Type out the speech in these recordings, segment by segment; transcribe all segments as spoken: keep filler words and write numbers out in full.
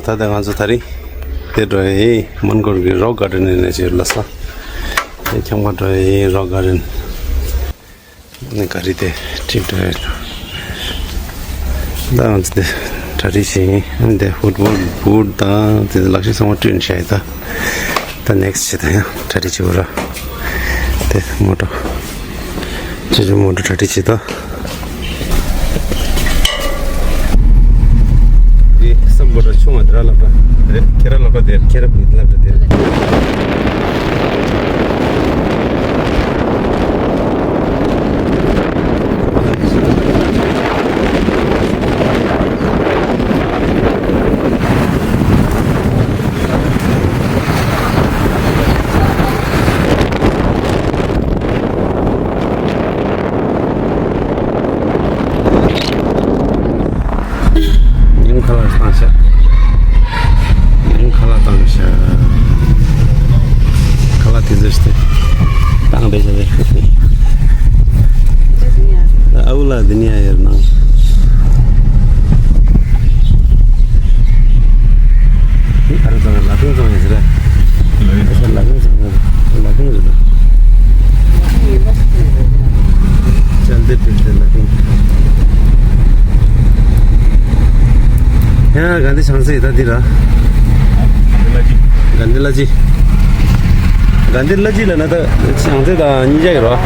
ད་ལྟ་ང་ཚོ་དེ་རིང་དེ་འགྲོ་ཡི་མོན་གྷོ་གི་རོག་གར་ཌེན་ནས་བྱས་ལ་ས། དེ་ཁྱམས་ཁ་འགྲོ་ཡི་རོག་གར་ཌེན། ནི་ག་རེ་དེ་ཁྲིད་འགྲོ་ཡི། ད་ང་ཚོ་དེ་གྲ་སྒྲིག་བྱས་ཡིན། ཨ་ནི་དེ་ཕུཊ་བོལ་བུཊ་དང་དེ་ལག་ཤེས་ཚང་མ་བསྐྲུན་བྱས་ཡི་ད། ད་ནེག་སི་ཊི་བྱེད་ད་ཡང་གྲ་སྒྲིག་བྱེད་དགོས་ར། དེ་མོ་ཊ། ཅི་ཅི་མོ་ཊ་གྲ་སྒྲིག་བྱེད་ད། དེ་སམ་བྷོ་ཊ་ཆུང་བ་དེ་ར་ལབ་ར། རེད། ཁྱེད་ར་ལབ་ར་དེ། ཁྱེད་ར་བུད་ལབ་ར་དེ། ཉིན་ཁ་ལག་བཏང་ཤག་ཉིན་ཁ་ལག་བཏང་ཤག་ཁ་ལག་དེ་ཚོ་ཞིག་བཏང་བས་ཤག་ཨ་བུ་ལ་འདི་ནས་ཡར་ནང་། ཨ་རུ་ཚང་ལ་ཕུང་ཚང་ཡིན་ཟེར། ལ་ཕུང་ཚང་ལ་ཕུང་རེད། ཅན་དེ་ཕུལ་ཏེ་ལ་ཕུང་། ཡ་ག་འདི་བྱང་སེ་ད་འདི་ར། ག་འདི་ལ་ཅི། ག་འདི་ལ་ཅི་ལ་ན་ད་བྱང་སེ་ད་གཉིས་ཆ་ཡོད་ར།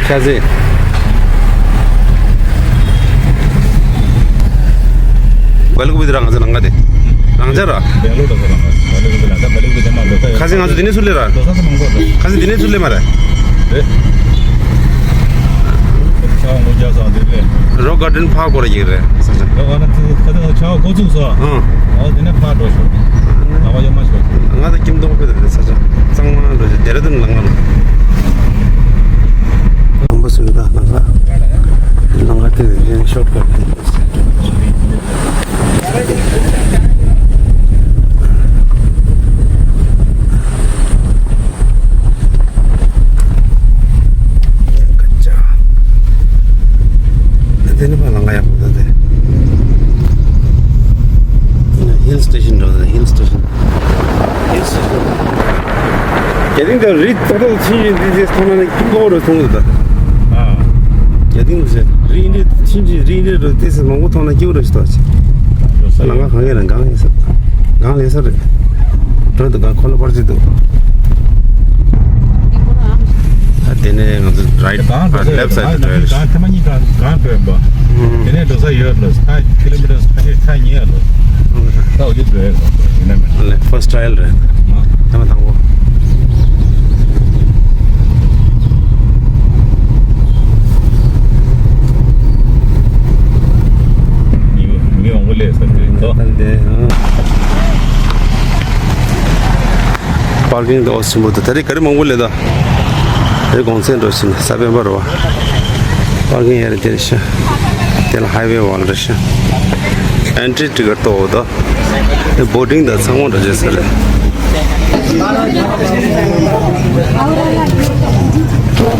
ཤ་ཟེ། བལ་ཀུ་པི་དེ་རང་ཚོ་ནང་ག་དེ། རང་ཅག་ར། བལ་ཀུ་པི་དེ་མ་ལོ་ཁ་སེ་ང་ཚོ་དེ་ནས་སུ་ལེ་ར། ལོ་ས་ས་མང་གོ་ར། ཁ་སེ་དེ་ནས་སུ་ལེ་མ་ར། རེད། ཆ་ངོ་རྒྱ་ས་དེ་རེད། རོག་གར་ཌེན་ཕ་གོ་ར་ཡིག་རེད། རོག་གར་ཌེན་ཁ་སེ་ཆ་འགོ་ཚུགས་སོ། ཨང་། ཨོ་དེ་ནས་ཕ་འགྲོ་ཤོག་ང་བ་ཡོད་མ་ཤོག་ང་ད་ཁྱིམ་སྟོང་དཔེ་དེ་རེད་ས་ཆ། གཙང་མ་འགྲོ་ཤོག་ཌེ་ར་ཌུན་ལ་ང་ལ། ལམ་པ་སུ་ཡོད་ད་ལང་ཀ། ལང་ཀ་དེ་རེད་ཤོག་ཀ་དེ། དེ་ནི་ཕ་ལང་ཀ་ཡག་པོ་འདུག་དེ། ཧིལ་སི་ཊེ་ཤན་འགྲོ་དེ་ཧིལ་སི་ཊེ་ཤན། རྒྱ་ཏིང་དང་རི་ཏག་ཏག་ཆིན་ཆིན་འདི་ཟེར་ཐོག་ན་ནི་ཀིང་ཀོ་རུ་ཐོང་འདུག་ད། རྒྱ་ཏིང་ཟེར་རི་འདི་ཆིན་ཆིན་རི་འདི་རུ་ཏི་སེ་མང་པོ་ཐོང་ན་ཀིའུ་རུ་ཞིག་ཐོག་ཆེ། ལང་ཀ་གང་ཡིན་ན་གང་ཡིན་ས། གང་ལེ་ས་རེད། འགྲོ་འདུག་ག་ཁོ་ལ་པར་ཅི་འདུག་ཨ་དེ་ནས་ང་ཚོ་རའིཊ་གང་འགྲོ་ས་ལེབ་སའིཌ་དུ་འགྲོ་ཡ་རེད། གང་ཐེངས་མ་གཉིས་གང་གང་ཐོན་པ། དེ་ནས་འགྲོ་ས་ཡོད་ལ་ཁ་ཁི་ལོ་མི་ཊར་ཁ་ཤས་ཁ་ཉེ་ཡ་ལ། ད་འོ་དེ་འགྲོ་ཡ་ལ་ཡིན་ན་མེད། ཨ་ལེ་ཕར་སི་ཊི་ཊ་རའི་ཡལ་རེད། ཐེངས་མ་དང་པོ། མི་མང་པོ་སླེབས་ས་རེད་དོ། པར་ཀིང་དེ་ཨོ་ཆེན་པོ་འདུག་ད་རེས་ག་རེ་མང་པོ་སླེབས་ད། དེ་གོང་ཚད་འགྲོ་བཞིན་ས་པན་པར་བ། པར་ཀིང་ཡར་དེར་ཤ། དེ་ལ་ཧའི་ཝེ་བར་རེ་ཤ། ཨེན་ཊི་རི་ཊི་ཀེ་ཊི་ཏོ་འོ་ད། དེ་བོ་ཊིང་དང་ཚང་མ་འགྲོ་བྱེད་ས་རེད།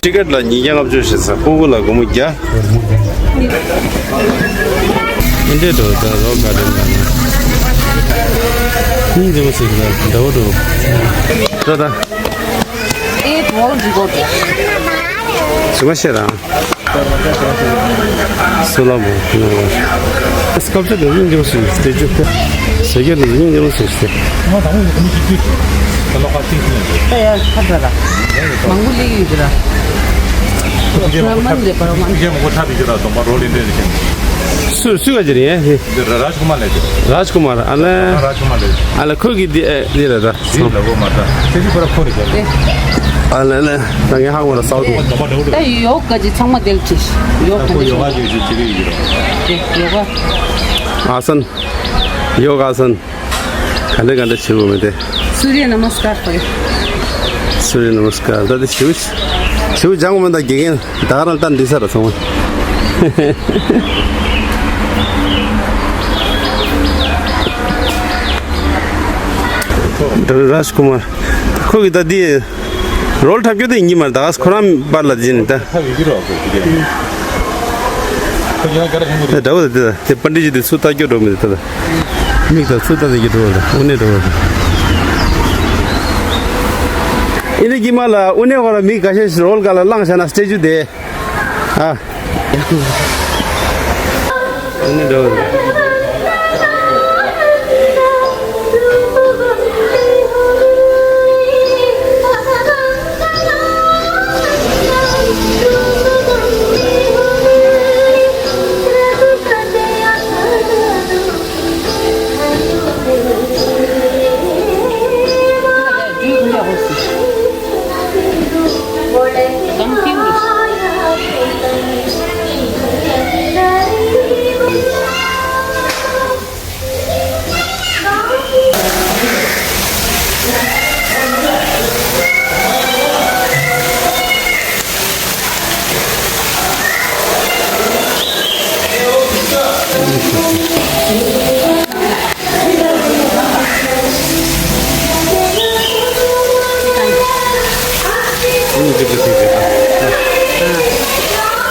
ཊི་ཀེ་ཊི་ལ་ཉིས་བརྒྱ་ལྔ་བཅུ་བྱེད་ས་ཕྲུ་གུ་ལ་སྒོར་མོ་བརྒྱ། ཨེ་འདྲས་འགྲོ་ད་རོག་གར་ཌེན་ལ་ན། སྙིང་རྗེ་མོ་ཞིག་ལ་འདྲ་བོ་འགྲོ། འགྲོ་ད། ཨེ་དོ་འདི་གོ་ཏེ། ཞུ་མ་ཤེས་རང་། སུ་ལ་མོ། སྐབས་སུ་དེ་སྙིང་རྗེ་མོ་ཞིག་སྟེ་ཅུ། ཟེར་རྒྱུ་དེ་སྙིང་རྗེ་མོ་ཞིག་སྟེ། ད་ཡ་ཁ་ད་ར། མང་པོ་ལེགས་ཡོད་ར། ཁྱེད་མང་པོ་ཐབས་ཁྱེད་ར་མང་པོ་ཐབས་ཁྱེད་ར་མང་པོ་ཁྱེད་ར་སྡོམ་པ་རོ་ལེན་འདྲེན་རེ་ཁྱེད། སུ་སུ་ག་ཅི་རེད་ཡ། འདི་ར་རཱཇ་ཀུ་མར་ལས་དེ། རཱཇ་ཀུ་མར་ཨ་ལེ། རཱཇ་ཀུ་མར་ལས། ཨ་ལེ་ཁོ་གི་འདི་ཨེ་འདི་རེད་ད། འདི་ལ་གོ་མ་ད། ཁྱེད་ཀྱི་ཁོ་ར་ཁོ་རེད་ཀྱང་། ཨ་ལེ་ལེ། ད་ངས་ཧ་གོ་ར་སའུ་ཐི། སྡོམ་པ་འདྲ་བོ་རེད། ད་ཡོ་ག་ཅི་ཚང་མ་དེ་ལ་ཁྲིད། ཡོ་ག་ཁོ་ཡོ་ག་ཅི་ཅི་ཅི་རེད་ཡོ་ག་ཨ་སན། ཡོ་ག་ཨ་སན། ག་འདྲ་ག་འདྲ་བྱེད་དགོས་མེད་དེ། སུརྱ་ན་མ་སྐར་ཧོ། སུརྱ་ན་མ་སྐར་ད་དེ་ཞིའུ་ཞིའུ་སྦྱང་དགོས་མེད་ད་དགེ་རྒན་ད་ག་རང་ལྟ་འདི་ས་ར་སོང་། ཌོག་ཊར་རཱཇ་ཀུ་མར་ཁོ་གི་ད་འདི་རོལ་འཁྲབ་རྒྱུ་དེ་ཡིན་གྱི་མ་རེད་ད་ཁོ་རང་པར་ལ་འཛིན་ད། ཁོ་ཡང་ག་རེ་ཧེ་མོ་རེད། ད་འདྲ་བོ་ད་དེ་ད་དེ་པཎྜི་ཏ་ཇི་དེ་སུ་ལྟ་རྒྱུ་འགྲོ་མི་འདུག་ད་ད། མིག་དང་ཚུར་ལྟ་དེ་གི་འགྲོ་བ་དང་དབུ་ནས་འགྲོ་བ་དང་། ཨི་ནི་ཀྱི་མ་ལ་དབུ་ནས་ཧོ་ལ་མིག་ག་ཤས་ཤིག་རོལ་ག་ལ་བླངས་བྱ་ན་སྤྲད་རྒྱུ་དེ། ཨ། དབུ་ནས་འགྲོ་བ་དང་།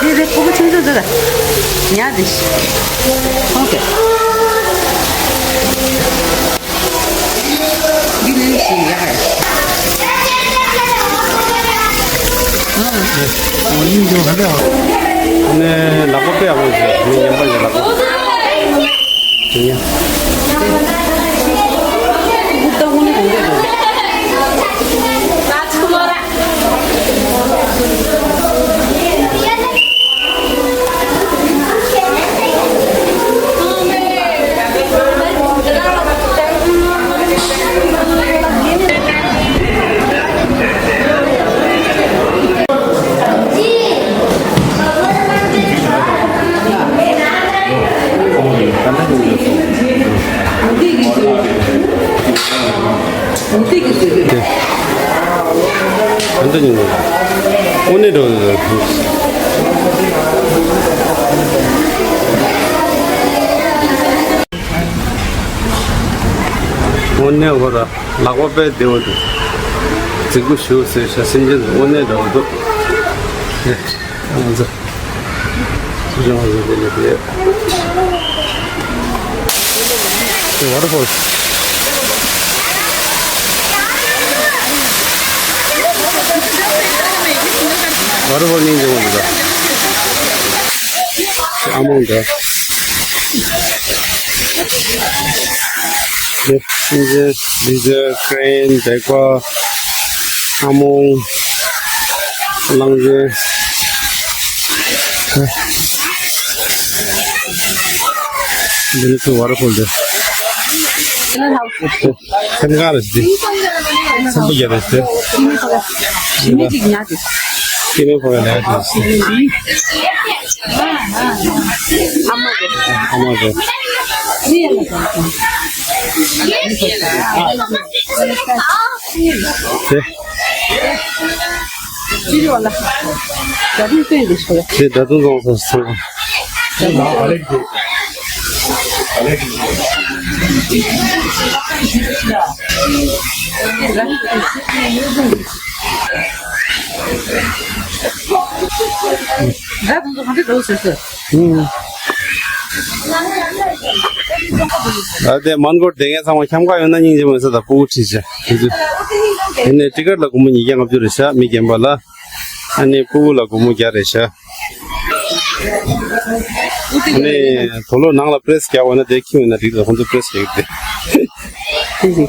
དེ་རེད། ཕྲུ་གུ་ཆུང་ཆུང་འདི་ལ་ཉལ་བསྡད་ཤིག་ཁོང་དེ། འདི་ནི་ཞིག་ཡག་ཡ། ཨ་ནི་ལག་པ་དཔེ་ཡག་པོ་ཞིག་མི་ཉན་པ་ཡོད་ལག་པ། དེ་ཡ། དེ། ཨ་འདི་ཉིན་མོ། དབུ་ནས་འགྲོ། དབུ་ནས་འགྲོ་ར། ལག་པ་དཔེ་བདེ་བོ་འདུག་རྫིག་པོ་ཞུ་ཟེར་ཤ་སེམས་ཅན་དུ་དབུ་ནས་འགྲོ་འདུག་ཨེ། ང་ཚོ། སུ་ཞང་བཟོ་དེ་ལས་དེ། དེ་ཝ་ཊར་ཕོལ། ཝ་ཊར་ཕོལ་ནས་འཇོག་འདུག་ཨ་མོང་འདྲ། དེ་སེམས་ཅན། ལི་ཛར། ཀྲེན། བལ་པ། ཨ་མོང་། གླང་ཆེན། འདི་ནི་ཚུར་ཝ་ཊར་ཕོལ་འདི། སེམས་ཁ་རེད་འདི། སེམས་པ་རྒྱལ་རེད་འདི། ཁྱིམ་མི་ཕོ་ཡ་ལས་འདི། ཨ་མ་རེད། ཨ་མ་རེད། དེ། དེ་ད་དུང་སོང་སོང་སོང་། ད་དུང་གང་འདྲ་འདུག་ཟེར་ཟེར། ཨ་དེ་མོན་གྷོར་བསྡད་མཁན་ཚང་མ་འཁྱམ་ག་ཡོད་ན་སྙིང་རྗེ་མོ་ཟེར། ད་སྤུ་གུ་ཁྲིད་བྱས། དེ་ཚོ། དེ་ནས་ཊི་ཀེ་ཊི་ལ་སྒོར་མོ་ཉིས་བརྒྱ་ལྔ་བཅུ་རེད་ཤག་མི་རྒན་པ་ལ། ཨ་ནི་སྤུ་གུ་ལ་སྒོར་མོ་བརྒྱ་རེད་ཤག་ཨ་ནི་དོ་ལོ་ནང་ལ་པི་རེ་སི་རྒྱག་འོ་ན་དེ་ཁྱིམ་ཡོད་ན་འགྲིག་ལ། ཁོང་ཚོ་པི་རེ་སི་རྒྱག་གི་དེ།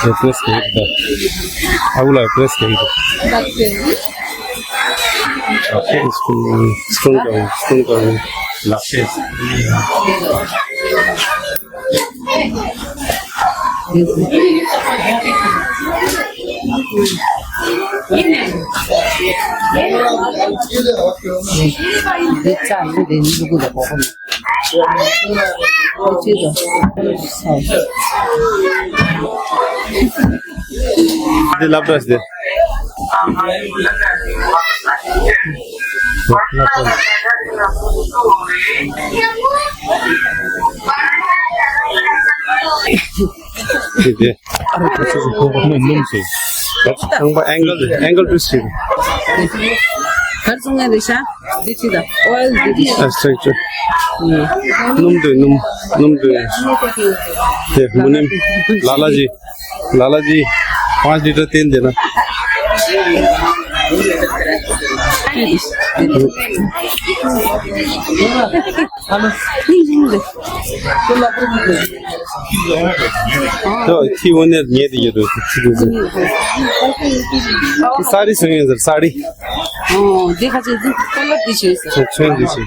དེ་པི་རེ་སི་རྒྱག་གི་དེ། ཨ་ཁུ་ལ་པི་རེ་སི་རྒྱག་གི་དེ། ལག་ཤེས་སུ་སྟོན་དང་སྟོན་དང་ལག་ཤེས། འདི་ལབ་འདྲ་ཞིག་སྟེ། དེ་དེ། ཁང་པ་ཨེང་གལ་ཨེང་གལ་ཊུ་སི་ཊི། གར་སོང་ངས་རེད་ཤག་འདི་ཅི་ད། ཨོ་ཡལ་འདི་ཅི། ཨ་སྤྲད་སྤྲད། སྣུམ་དུ་སྣུམ་སྣུམ་དུ། དེ་མུ་ནིམ། ལ་ལ་ཇི། ལ་ལ་ཇི། पाँच लीटर तेल देना। ཁྱི་འོ་ནས་ཉལ་དེ་ཡོད་འདུག་ཁྱི་འདུག་ས་རི་སོང་ཡོད་ཟེར་ས་རི། ཨོ་འདི་ཁ་ཆེ་འདི་ཀ་ལར་འདི་ཆེ་ཟེར། ཚོན་འདི་ཆེ།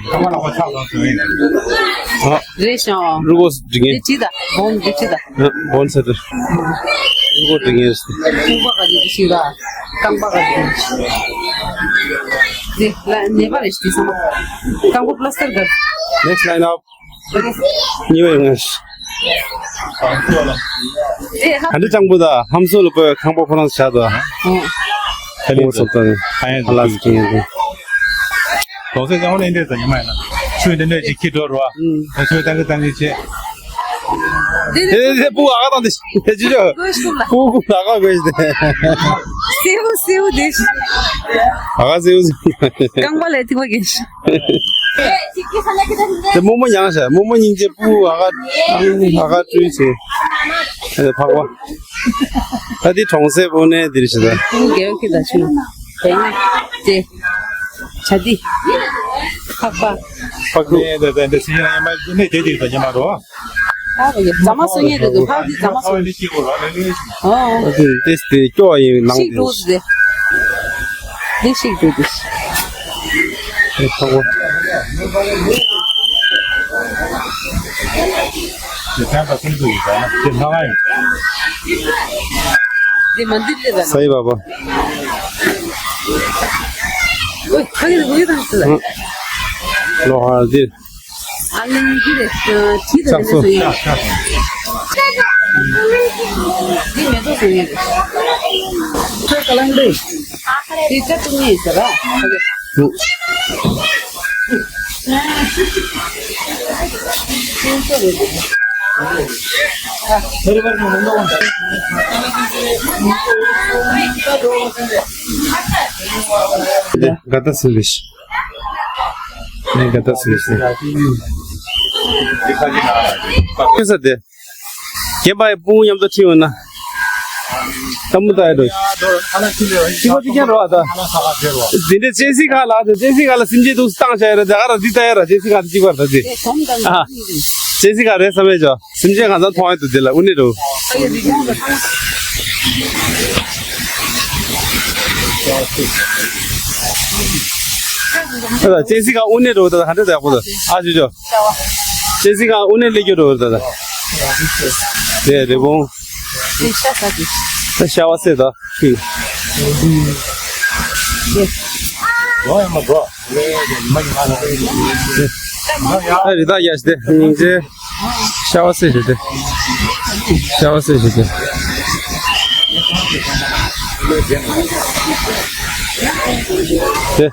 ཨ་རེད་ཤག་རུ་གོ་འདི་ངས། འདི་ཁྲིད་ད་སྦོམ་འདི་ཁྲིད་ད། ཨ་སྦོམ་ཟེར་ཏེ། རུ་གོ་འདི་ངས། ཁུག་པ་ག་ཅིག་འདི་ཁྲིད་ད། རྐང་པ་ག་ཅིག་འདི། འདི་ལ་ནད་པ་རེད་འདི་ཚང་མ། རྐང་པ་པ་ལ་སི་ཊར་ག། Next line up. གཉིས་པ་ཡོང་ངས། ཨེ་ཧ། ག་འདྲ་སྤྱང་པོ་ད་ཧམ་སོ་ལ་པོའི་ཁང་པ་ཁོ་རང་བཞག་ད། ཨོ། ཁ་ལིང་སོབ་ད་ཧ་ཡ་ལ་སི་ཀིང་ཡ། གོང་ས་སྐྱབས་མགོན་ལེགས་འདེད་ད་ཉི་མ་ཡིན་ན། ཆུ་འདི་འདྲ་ཅིག་ཁྱི་འགྲོ་རོ། ཨ་ཆུ་བཏང་གི་བཏང་གི་བྱེད། དེ་དེ་དེ་སྤུ་ཨ་ག་དང་དེ་དེ་ཅི་ཅོ། སྤུ་སྤུ་ཨ་ག་དགོས་ཤི་དེ། སེའུ་སེའུ་དེ། ཨ་ག་སེའུ་སེའུ། རྐང་པ་ལས་ཐིག་པ་གེ་ཤི། དེ་རྨོ་མོ་མྱངས་ཤག་རྨོ་མོ་སྙིང་རྗེ་སྤུ་ཨ་ག་ཨ་ག་སྤྲུལ་བྱེད། ཨ་ཕག་པ། ད་དེ་གྲོང་གསེབ་དབུ་ནས་འདིར་ཞིག་ད། སྤུ་རྒྱལ་ཁྱི་ད་ཆུ་ན། དེ་ཡང་དེ། བྱ་དེ། ཕག་པ། ཕག་པ། ནས་ད་ད་འདི་སི་ཡང་ཡང་མ་ནས་དེ་དེ་ད་ཉི་མ་རོ། ཕག་པ་ཡ་རྫ་མ་སོ་ཉེ་རེད་འདུག་ཕག་དེ་རྫ་མ་སོ་ཉེ། ཨོ། ཨ་དེ་དེ་དེ་སྐྱོ་བ་ཡིན་ནང་ཤིག་དེ། འགྲོ་དེ། འདི་ཤིག་འགྲོ་དེ། ཨེ་ཕག་པ། དེ་ཐང་པ་སུམ་ཅུ་ཡོད་པ་ན་དེ་ལྷ་ང་ཡིན། དེ་མ་འདི་ལས་ད། ས་ཡི་བ་བ། ཨོ་ཁ་གི་དགོས་དང་ལ། ལོ་ཧ་དེ། ཨ་ལེ་འདི་རེད། ཁྱི་དང་ལེ་སོ་ཡིན། འདི་མེ་ཏོག་སོ་ཡིན། ཁྱོད་ག་ལང་འདི། དེ་ཅག་ཏུ་ངེས་ཟེར་ར། དགའ་ད་སུ་ལིཤ། དགའ་ད་སུ་ལིཤ། ཁྱོད་ས་དེ། རྒན་པ་ཡི་སྤུན་མཉམ་དུ་ཁྲིད་འོང་ན། ལྟད་མོ་ལྟ་ཡ་འགྲོ། གཅིག་པ་གཅིག་རྐྱང་རོ་ཨ་ད། འདི་འདྲའི་ཅན་སི་ཁ་ལ་ད་ཅན་སི་ཁ་ལ་སིམ་ཅན་དུ་བཏང་བྱ་ཡ་ར་ད་ག་ར་འདི་ལྟ་ཡ་ར་ཅན་སི་ཁ་ད་གཅིག་པ་ར་ད་འདི། ཅན་སི་ཁ་རེད་བསམ་མེད་ཅོ། སིམ་ཅན་གང་ཚང་མཐོང་ཡ་འདུག་འདི་ལ་དབུ་ནི་འགྲོ། ཨ་ད་ཅན་སི་ཁ་དབུ་ནི་འགྲོ་ད་ག་འདྲ་ད་ཡག་པོ་ད་ཨ་ཅོ་ཅོ། ཅན་སི་ཁ་དབུ་ནི་ལེགས་ཀྱོ་འགྲོ་ད་ད། དེ་རེ་བོང་། དེ་ཤ་ཟ་གི། ད་ཤ་བ་སེ་ད། ཧི། ཡོ་ཡ་མ་གོ། ཨ་རི་ད་ཡ་ཤི་དེ་སྙིང་རྗེ། ཤ་བ་སེ་ཤི་དེ། ཤ་བ་སེ་ཤི་དེ། དེ།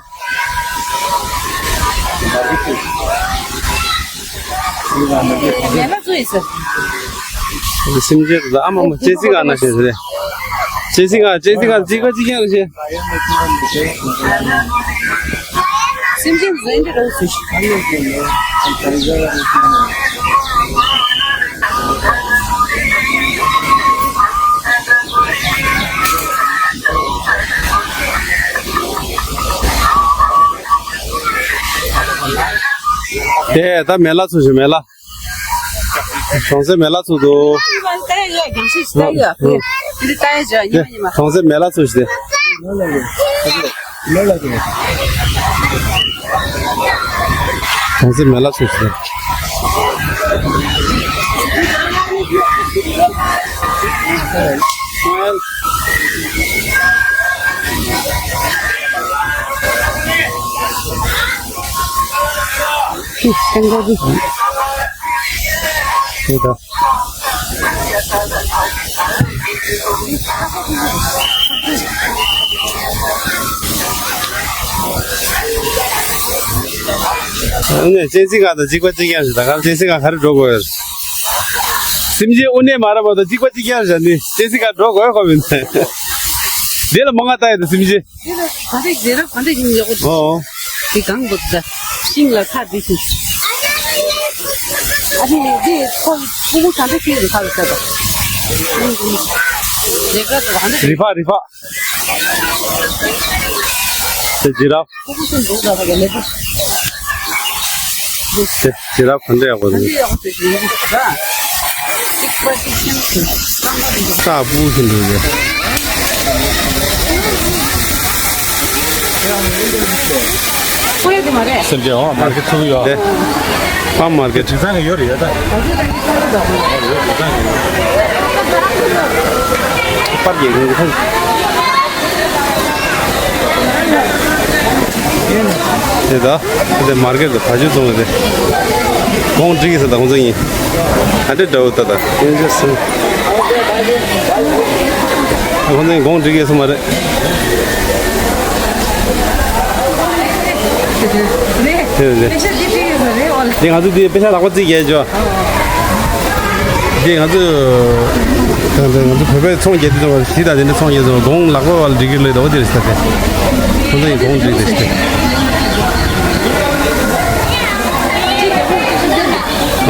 མེ་ལ་ཚོ་ཡིན་ཟེར། སིམ་རྗེ་དང་ཨ་མ་མ་ཅེ་སི་ག་ན་ཤེས་ཟེར། ཅེ་སི་ག་ཅེ་སི་ག་གཅིག་པ་གཅིག་རྐྱང་རེད་ཤེས། སིམ་རྗེ་ཟེར་འདི་རོ་སུ་ཤི། དེ་ད་མེ་ལ་ཚུགས་ཤིག་མེ་ལ། གྲོང་གསེབ་མེ་ལ་ཚུགས་འདུག་དེ་གྲོང་གསེབ་མེ་ལ་ཚུགས་ཤིག་དེ། གྲོང་གསེབ་མེ་ལ་ཚུགས་ཤིག་དེ། ཨ་ནི་ཅན་སི་ག་དང་གཅིག་པ་གཅིག་རྐྱང་ཞིག་ད་ག་ཅན་སི་ག་ག་རེ་འགྲོ་དགོས་ཡོད། སིམ་རྗེ་དབུ་ནས་མ་ར་བ་དང་གཅིག་པ་གཅིག་རྐྱང་ཞིག་ནི་ཅན་སི་ག་འགྲོ་དགོས་ཁོ་མིན། དེ་ལ་མ་ང་ལྟ་ཡ་དེ་སེམས་ཅན། དེ་ལ་ག་འདྲ་དེ་ལ་ག་འདྲ་ཡིན་ཡོད་གོ། ཨོ། དེ་གང་འདུག་ད། ཤིང་ལ་ཁ་དེ་ཤིང་། ཨ་ནི་དེ་ཁོ་ཕྲུ་གུ་ག་འདྲ་ཤིང་ལ་ཁ་ལ་ཁ་ད། རི་ཕག་རི་ཕག་དེ་ཇི་ར། ཕྲུ་གུ་ཤིང་འདུག་ད་ད་ག་ལེ་པོ། དེ་ཇི་ར་ག་འདྲ་ཡག་པོ་འདུག་ས་སྤུ་ཤིང་འདུག་གས། སེམས་ཅན་འོ་མར་ཀེ་ཐུག་ཡོད། དེ་ཕ་མར་ཀེ་དྲི་ཚང་གི་ཡོད་རེད་ཡ་ད། པར་རྒྱག་གི་འདུག་དེ་ད་དེ་མར་ཀེ་ད་བ་ཇུ་བཙོང་གི་དེ། གོང་འགྲིག་གི་ས་ད་ཁོང་ཚོ་ཡིན། ཨ་འདྲེ་འདྲ་བོ་ད་ད་ཡིན་ཅེས་སོང་། ཁོང་ཚོ་ཡིན་གོང་འགྲིག་གི་སོང་མ་རེད། རེད། དེ་རེད། དེ་ང་ཚོ་དེ་པེ་ཤ་ལག་པ་རྩིས་རྒྱག་ཅོ། དེ་ང་ཚོ་ང་ཚོ་བོད་པའི་ཚོང་རྒྱག་དུས་ཙམ་པ་གཞིས་དང་དེ་འདྲ་ཚོང་རྒྱག་ཙམ་པ་གོང་ལག་པ་བ་ལ་འགྲིག་གི་ལོས་ད་འོ་དེ་རེད་ས་དེ། ཁོང་ཚོ་ཡིན་གོང་འགྲིག་རེད་ས་དེ།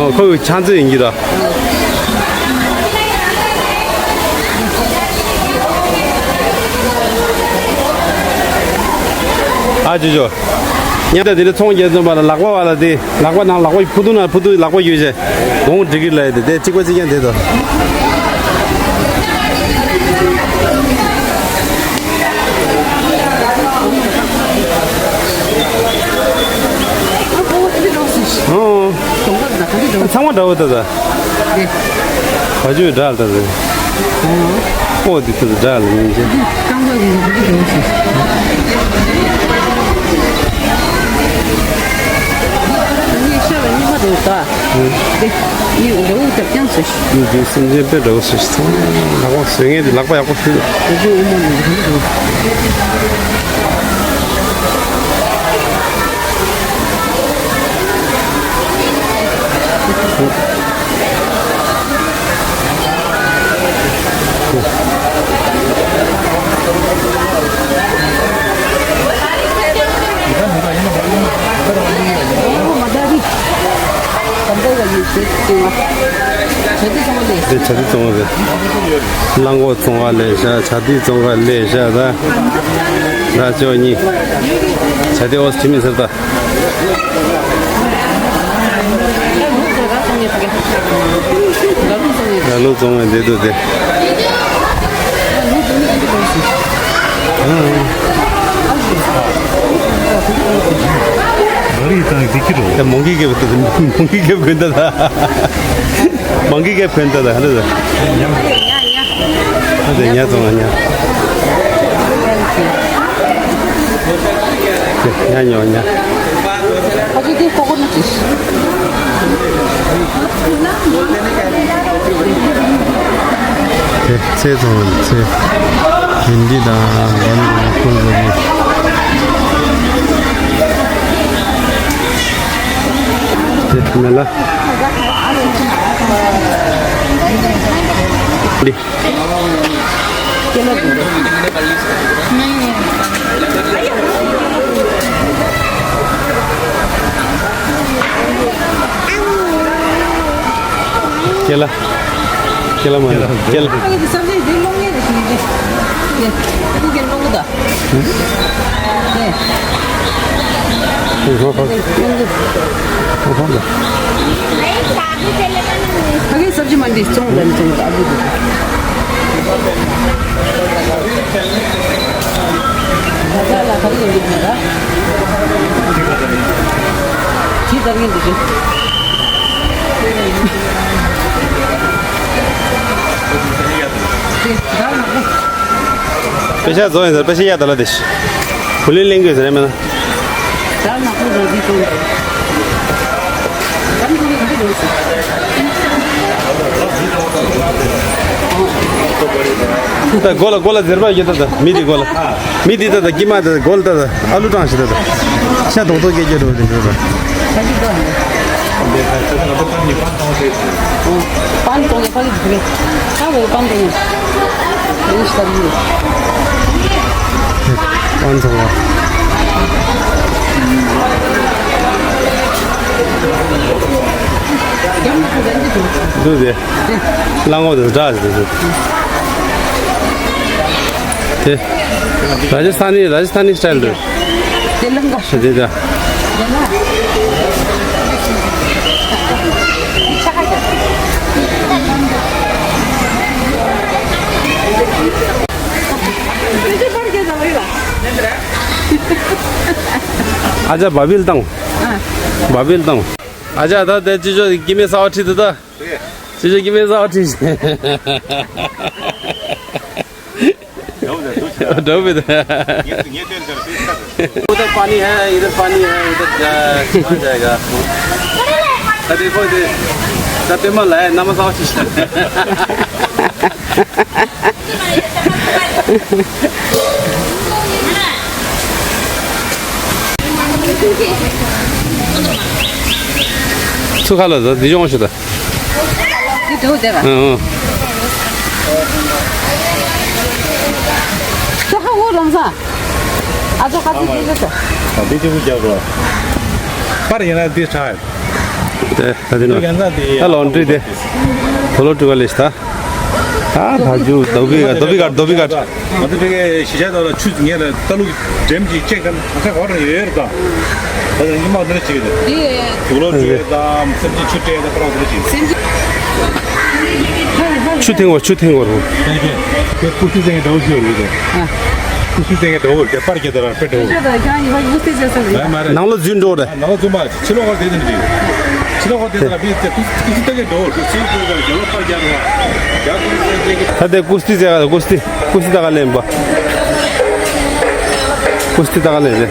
ཨོ་ཁོ་གི་ཆང་རྩེད་ཡིན་གྱི་ད། ཨ་ཅོ་ཅོ། ཉལ་ད་དེ་འདྲ་ཚོང་རྒྱག་ཙམ་པ་ལ་ལག་པ་བ་ལ་དེ་ལག་པ་ནང་ལག་པ་ཕུ་ཐུང་ན་ཕུ་ཐུང་ལག་པ་ཡོད་ཅེ། གོང་འགྲིག་གི་ལ་ཡི་དེ་དེ་གཅིག་པ་གཅིག་རྐྱང་དེ་དོ། ཨོ། ཚང་མ་འདྲ་བོ་ད་ད། བ་ཇུ་འདྲ་ལ་ད་ད། ཨོ་དེ་ད་འདྲ་ལ་ཡིན་ཅེ། རྐང་པ་གི་བ་ཇུ་འདྲ་བོ་ཞིག་ངས་ཤ་ལ་སྨྱུག་མ་འདྲ་བོ་ད། དེ་ཡིན་འདྲ་བོ་ད་རྐྱང་ཟེར་ཞིག་ཡིན་དེ་སེམས་ཅན་དཔེ་འདྲ་བོ་ཟེར་ཞིག་ཚང་མ་ལག་པ་བཟོས་ངེས་དེ་ལག་པ་ཡག་པོ་ཕུལ། བ་ཇུ་དབུ་མ་ནས་འདྲ་བོ་འདྲ་བོ། དེ་བྱ་དེ་བཙོང་བ་རེད། གླང་གོག་བཙོང་བ་ལས་བྱ་བྱ་དེ་བཙོང་བ་ལས་བྱ་ད། ད་ཅོ་གཉིས། བྱ་དེ་ཨོ་སི་ཁྲི་མི་ཟེར་ད། ལ་ལུ་བཙོང་བའི་འདི་དུ་དེ། ད་མོང་གི་རྒྱབ་ཀྱི་རོ། ད་མོང་གི་རྒྱབ་དགོན་ད་ད། མང་གི་གེ་ཕན་ད་ད་ཧ་ད་ད། ཉ་ཉ་ཉ། ཨ་དེ་ཉ་ཙང་ཉ། ཉ་ཉོ་ཉ། ཨ་ཅི་དེ་ཁོ་ཁོ་ནི་ཅི། དེ་ཚེ་ཙང་ཚེ། ཡིན་འདི་དང་ལམ་གྱི་ཁུལ་བཟོ་གི། དེ་མེ་ལ། འདི། ཁྱེད་ལ། ཁྱེད་ལ་མ་ཁྱེད་ལ། ཁྱེད་ལ། ཨ་ཡི་སབ་ཇི་འདི་སློང་ངེས་རེད་ཞུ་ཡི་རེད། ཁྱེད་ཀྱི་སློང་གི་ད། ཨེ། ཨོ་ཧོ་ཧོ། ཨོ་ཧོ་ཧོ། ཕ་གིའི་སབ་ཇི་མ་འདི་བཙོང་དང་བཙོང་དང་ཨ་ལུ་འདི། ད་ལ་ཕ་གི་ཡོད་ཀྱི་མ་ར། ཇི་ལྟར་ངན་འདི་ཅི། དེ་ད་ལ་ཕ། པེ་ཤ་བཟོ་ཡིན་ཟེར། པེ་ཤ་ཡ་ད་ལ་དེ་ཤི། བུ་ལི་ལེན་དགོས་ཟེར་མེད་ན། ད་ནག་པོ་རང་བཞིན་ཅན། ད་ནི་ཁོ་ནི་ག་འདྲ་འདྲ་བོ་ཞིག་ད་མགོ་ལ་མགོ་ལ་ཟེར་བ་ཡོད་ད་ད། མི་དེ་མགོ་ལ། མི་དེ་ད་ད་དཀྱིལ་མ་ད་མགོ་ལ་ད་ད་ཨ་ལུ་གྲངས་ཤིག་ད་ད། ཤ་རྡོག་རྡོག་སྐད་རྒྱག་འགྲོ་བ་དེ་འདྲ་ད། ད་ཅི་ད་ནི། པན་གཏོང་ཡ་པ་ལི་དེ་རེད། ད་བོ་པན་གཏོང་ཡ། ཡིན་ཤི་ད་ཡིན། ཨན་ཚང་བ། འདུག་སྟེ། གླང་འོག་དེ་འདྲ་ཞིག་འདུག་དེ། རཱ་ཇ་སི་ཐ་ནི། རཱ་ཇ་སི་ཐ་ནི་སི་ཊའིལ་འདུག་དེ་ལ་འགའ། དེ་འདྲ། ཨ་ཅག་བ་བིལ་བཏང་། བ་བིལ་བཏང་། ཨ་ཅག་ད་དེ་ཅི་ཅོ་སྐྱེ་དམན་གསར་པ་ཁྲིད་དུ་ད། ཅི་ཅོ་སྐྱེ་དམན་གསར་པ་ཁྲིད། འགྲོ་བའི་དེ། उधर पानी है, इधर पानी है, उधर, अ, कहाँ जाएगा? ད་དེ་ཁོ་དེ། ད་པད་མ་ལ་ཡ་ན་མ་ས་བ་ཅི་ཤ། ཚུ་ཁ་ལ་ཟ་དེ་ཡོང་ཤི་ད། འདི་འགྲོ་བསྡད་པ། ཨང་། ཚོ་ཧ་འོ་རང་ས། ཨ་ཚོ་ཁ་ཚིག་འདི་ལ་ས། ཨ་འདི་ཅི་བུ་རྒྱག་རོ། པར་ཡིན་ན་འདི་ཧྲ། དེ་ད་དེ་ནོ། ད་ལོན་ཏྲི་དེ། དོ་ལོ་ཏྲི་ག་ལེ་ཤ་ད། ད་ད་ཇུ་དོ་བི་ག་དོ་བི་ག་དོ་བི་ག་ང་ཚོ་ཕ་གིའི་གཞིས་ཆགས་དག་ལ་ཆུ་ངས་ལ་ལྟ་ལུགས་འགྲེམས་ཀྱི་ཅེག་དང་ཁ་ཁ་བར་ཡོད་རེད་དང་། ད་ལྟ་ཉི་མ་འདི་ལ་ཅིག་རེད། དུག་ལོག་འདྲེས་དང་སེམས་ཅན་ཆུ་སྤྲད་དང་ཁ་ལག་འདི་ལ་ཅིག་ཆུ་འཐེན་གོ་ཆུ་འཐེན་གོ་རུ། ཁྱེད་ཀུ་སི་ཙེང་གི་འདྲ་བོ་ཞིག་ཡོད་རེད། ཨ། ཀུ་སི་ཙེང་གི་འདྲ་བོ་རེད་པར་གྱི་དེ་ར་དཔེ་འདྲ་བོ། ཁྱེད་ཀྱང་ཡིན་པ་ཀུ་སི་ཙེང་ས་རེད། མ་མ་རེད། ནང་ལོ་འཛུལ་འགྲོ་རེད། ནང་ལོ་འཛུལ་མ་ཕྱི་ལོགས་ཁར་དེ་དེ་འདྲ་རེད། ཕྱི་ལོགས་ཁར་དེ་དེ་ར་མི་དེ་ཀུ་ཀུ་སི་ཙེང་གི་འདྲ་བོ་རེད། ཀུ་སི་ཙེང་གི་རྒྱ་ལོ་པར་རྒྱག་རེད་བ། རྒྱ་ཀུ་སི་ཙེང་གི། ད་དེ་ཀུ་སི་ཙེང་གི་ཀུ་སི། ཀུ་སི་ད་ག་ལེན་པ། ཀུ་སི་ད་ག་ལེན་རེད།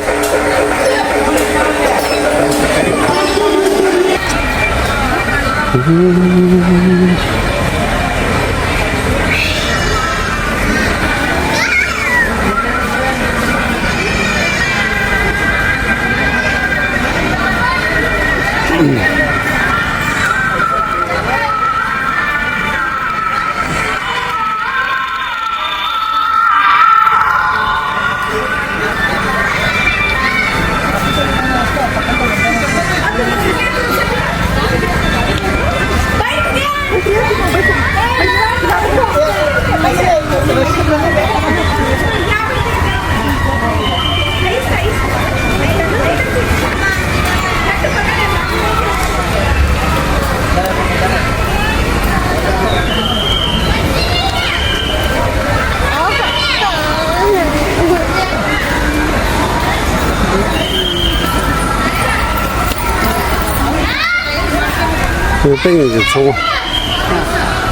ཏིང་ངེ་འཛིན་ཚང་མ།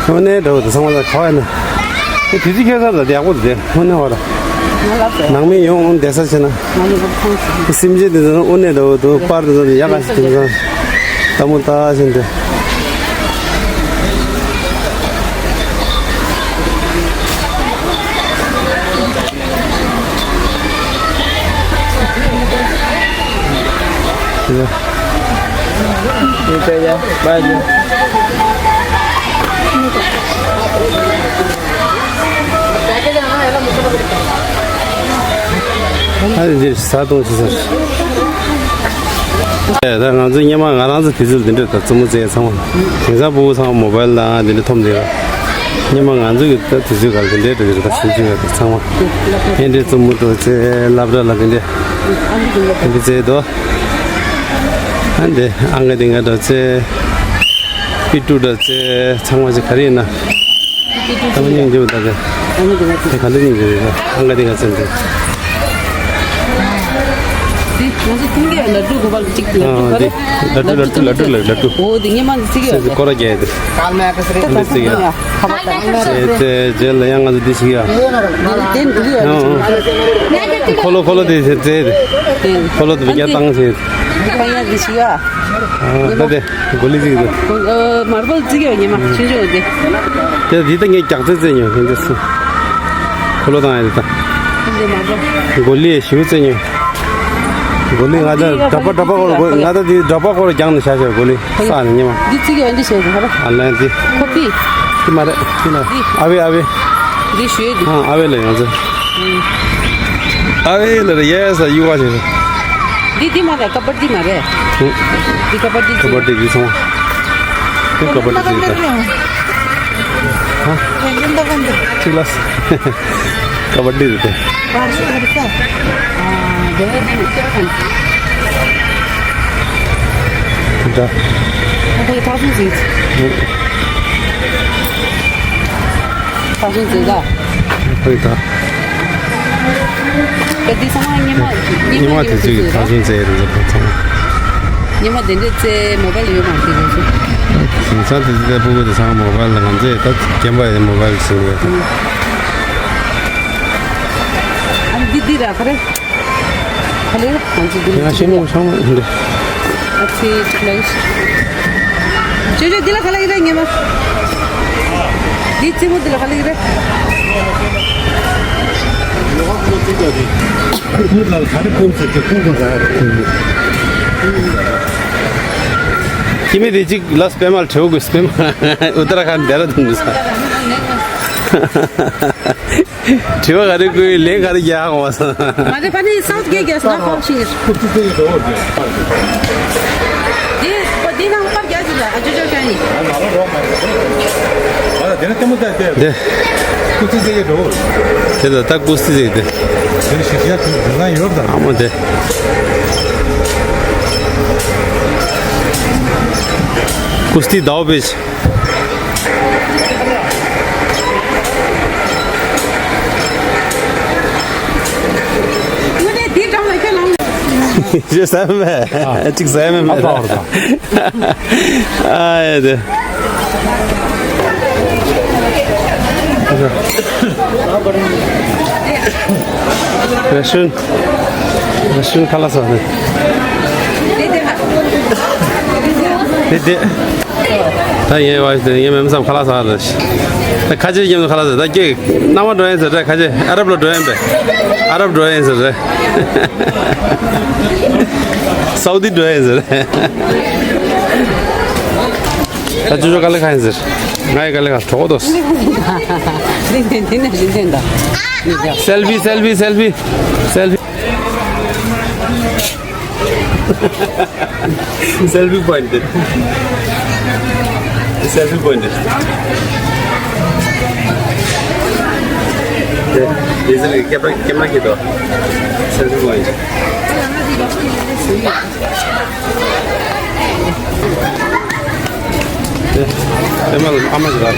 དངོས་གནས་འདྲ་བོ་དེ་ཚང་མ་ལ་ག་བ་ཡིན་ན། དེ་དུས་ཚོད་ཁྱད་མཚར་དང་ཡག་པོ་དེ་དངོས་གནས་བ་ལ། ནང་མི་ཡོང་འོང་བསྡད་ས་བྱས་ན། སེམས་ཅན་དེ་ཚོ་དངོས་གནས་འདྲ་བོ་འདུག་པར་དེ་ཚོ་ཡག་ག་ཞིག་དེང་སང་ལྟད་མོ་ལྟ་བཞིན་དེ། ཨ་ནི་འདིར་ས་སྟོང་ཞིག་ཟེར། ད་ང་ཚོ་སྔོན་མ་ང་རང་ཚོ་དུས་ཚོད་འདི་འདྲ་ད་རྩེད་མོ་རྩེ་ཚང་མ། དེང་སང་སྤུ་གུ་ཚང་མ་མོ་བལ་དང་འདི་འདྲ་ཐོབ་འདི་ར། སྔོན་མ་ང་ཚོ་གི་ད་དུས་ཚོད་ག་ལ་འདི་འདྲ་འགྲོ་གི་རེད། ད་ཞིབ་ཅིག་ཡོད་དེ་ཚང་མ། ཨེ་འདྲའི་རྩེད་མོ་འགྲོ་རྩེ་སློབ་གྲྭ་ལ་འདི་འདྲ་འདི་འདྲ་རྩེ་དོ། ཨ་འདི་ཨང་ག་འདི་ང་འགྲོ་རྩེ། པི་ཏྲུ་འགྲོ་རྩེ་ཚང་མ་ཅིག་ག་རེ་ཡིན་ན། ད་མ་སྙིང་རྗེ་པོ་ད་དེ། ཨ་མ་དེ་ང་ཚོ། དེ་ག་འདྲ་སྙིང་རྗེ་པོ་ཡོད། ཨང་ག་དེ་ང་ཚོ་འདི། དེ་ང་ཚོ་ཐུང་གི་ལ་ཀྲུ་གོ་པལ་གཅིག་ལ་ཀྲུ་ག་རེ། ལ་ཀྲུ་ལ་ཀྲུ་ལ་ཀྲུ་ལ་ཀྲུ། འོ་དེ་ངས་མ་འདི་ཚིག་ཡོད་དེ། སྐོར་ར་རྒྱག་དེ། འདི་ཚིག་ཡོད། ཁ་པར་དང་། དེ་དེ་རྗེས་ལ་ཡང་ང་ཚོ་འདི་ཞིག་ཡོད། དེ་འདི་ཡོད། ཨང་ཨང་། འཁོར་ལོ་འཁོར་ལོ་དེ་ཚེ་ཚེ་དེ། འཁོར་ལོ་དེ་བརྒྱ་བཏང་ཚེ། ཁ་ཡ་འདི་ཞིག་ཡོད། ཨ་ད་དེ། གོ་ལི་ཅིག་འདུག་མར་བལ་ཅིག་ཡོད་ཉི་མ་ཆུང་ཆུང་འདི། དེ་འདི་ད་ངས་རྒྱག་རྩེ་རྩེ་ཉོ་ཧིན་འདི་སུ། ཁོ་ལོ་དང་ཡ་འདི་ད། འདི་མར་བལ། གོ་ལི་ཞིག་རྩེ་ཉོ། གོ་ལི་ང་ད་འདྲ་པ་འདྲ་པ་སྐོར་ང་ད་འདི་འདྲ་པ་སྐོར་རྒྱག་ནས་བྱ་བྱ་གོ་ལི་ས་ནས་ཉི་མ། འདི་ཅིག་ཡོད་འདི་བྱས་འདི་ཧ་ར། ཨ་ལན་འདི། ཁོ་པི། འདི་མ་རེད་འདི་ན། འདི། ཨ་བེ་ཨ་བེ། འདི་ཞུ་ཡས་འདི། ཨ་ཨ་བེ་ལ་ཡོང་ཚེ། अरे लड़े, ये ऐसा युवा जी। འདི་འདི་མ་རེད། ཀ་བ་ཌི་མ་རེད། འདི་ཀ་བ་ཌི་ཀ་བ་ཌི་འདི་སོང་། འདི་ཀ་བ་ཌི་འདི་རེད། ཧ། གཅིག་ལ། ཀ་བ་ཌི་རེད་དེ། འདྲ། ད་ཐག་སོང་ཟིག་ཐག་སོང་ཟིག་ད། ཧོས་ད། ག་འདི་ཚང་མ་སྔོན་མ་སྔོན་མ་དེ་ཚོའི་ཐག་སོང་ཟིག་རེད་ཟེར་བ་ཚང་མ། སྔོན་མ་དེ་འདྲའི་ཚེ་མོ་བལ་ཡོད་མ་རེད་དེ་ཚོ། དེང་སང་དེ་ཚོའི་སྤུ་གུ་དེ་ཚང་མ་མོ་བལ་ལ། ང་ཚོས་ད་རྒན་པ་ཡང་མོ་བལ་ཟིན་ཡོད། ཨ་འདི་འདི་ར་ཁ་རེ། ཁ་ལེ་ང་ཚོ་འདི་ང་ལ་ཤེས་མོ་ཚང་མ་འདི། ཨ་ཙི་ཅིག་ལ་ཡིས། ཅོ་ཅོ་འདི་ལ་ཁ་ལེ་རེད་ངེས་མ། འདི་ཙི་མོ་འདི་ལ་ཁ་ལེ་རེད། ཁྱི་མི་དེ་གཅིག་ལ་སྤེན་མ་ལ་བྲེའུ་དགོས། སྤེན་མ་ཨུ་ཏ་ར་ཁན་ཌེ་ར་ལྡུན་དུ་ས། དྲི་བ་ག་རེ་བཀོད། ལན་ག་རེ་རྒྱག་འོ་ས། མ་རེད། པ་ནི་སའུ་ཐི་གེ་གེ་སྣ་ཁོག་ཤིག་དེ་པ་དེ་ནང་པར་རྒྱག་ཅིག་ལ་ཨ་ཅོ་ཅོ་ཀྱང་ཡིན། དེ། དེ་ལ་ད་ཀུ་སི་ཟེར་དེ། ཨ་མ་དེ། ཀུ་སི་ཟླ་བ་པེ་ཆ། དངོས་གནས་དེ་འགྲམ་ལ་ཁྱོད་ལངས། ཞེས་ཟ་མེད། གཅིག་ཟ་མེད་མེད། ཨ་ཡ་དེ། རེ་ཤུན། རེ་ཤུན་ཁ་ལག་ཟ་ནི། དེ་དེ། ད་ངས་བ་ངས་མེ་མཚམས་ཁ་ལག་ཟ་རེད། ད་ཁ་ཆེ་མཉམ་དུ་ཁ་ལག་ཟ། ད་ཁྱེད་ནང་མ་འགྲོ་ཡིན་ཟེར་རེད། ཁ་ཆེ་ཨ་རབ་ལ་འགྲོ་ཡིན་པས། ཨ་རབ་འགྲོ་ཡིན་ཟེར་རེད། སའུ་དི་འགྲོ་ཡིན་ཟེར་རེད། ད་ཅོ་ཅོ་དཀའ་ལས་ཁག་ཡིན་ཟེར། ང་ཡི་དཀའ་ལས་ཁག་གྲོགས་དོ། འདི་འདི་འདི་ནས་འདི་འདི་འདི། སེལ་ཕི་སེལ་ཕི་སེལ་ཕི་སེལ་ཕི། སེལ་ཕི་པོ་ཡིན་ཏེ། སེལ་ཕི་པོ་ཡིན་ཏེ། དེ་དེ་ཟེར་ནས་ཀེ་མ་ར་ཀེ་མ་ར་ཁྱེར་དོ། སེལ་ཕི་པོ་ཡིན་ཏེ། དེ་དེ་མ་ཨ་མ་ཞིག་ལ།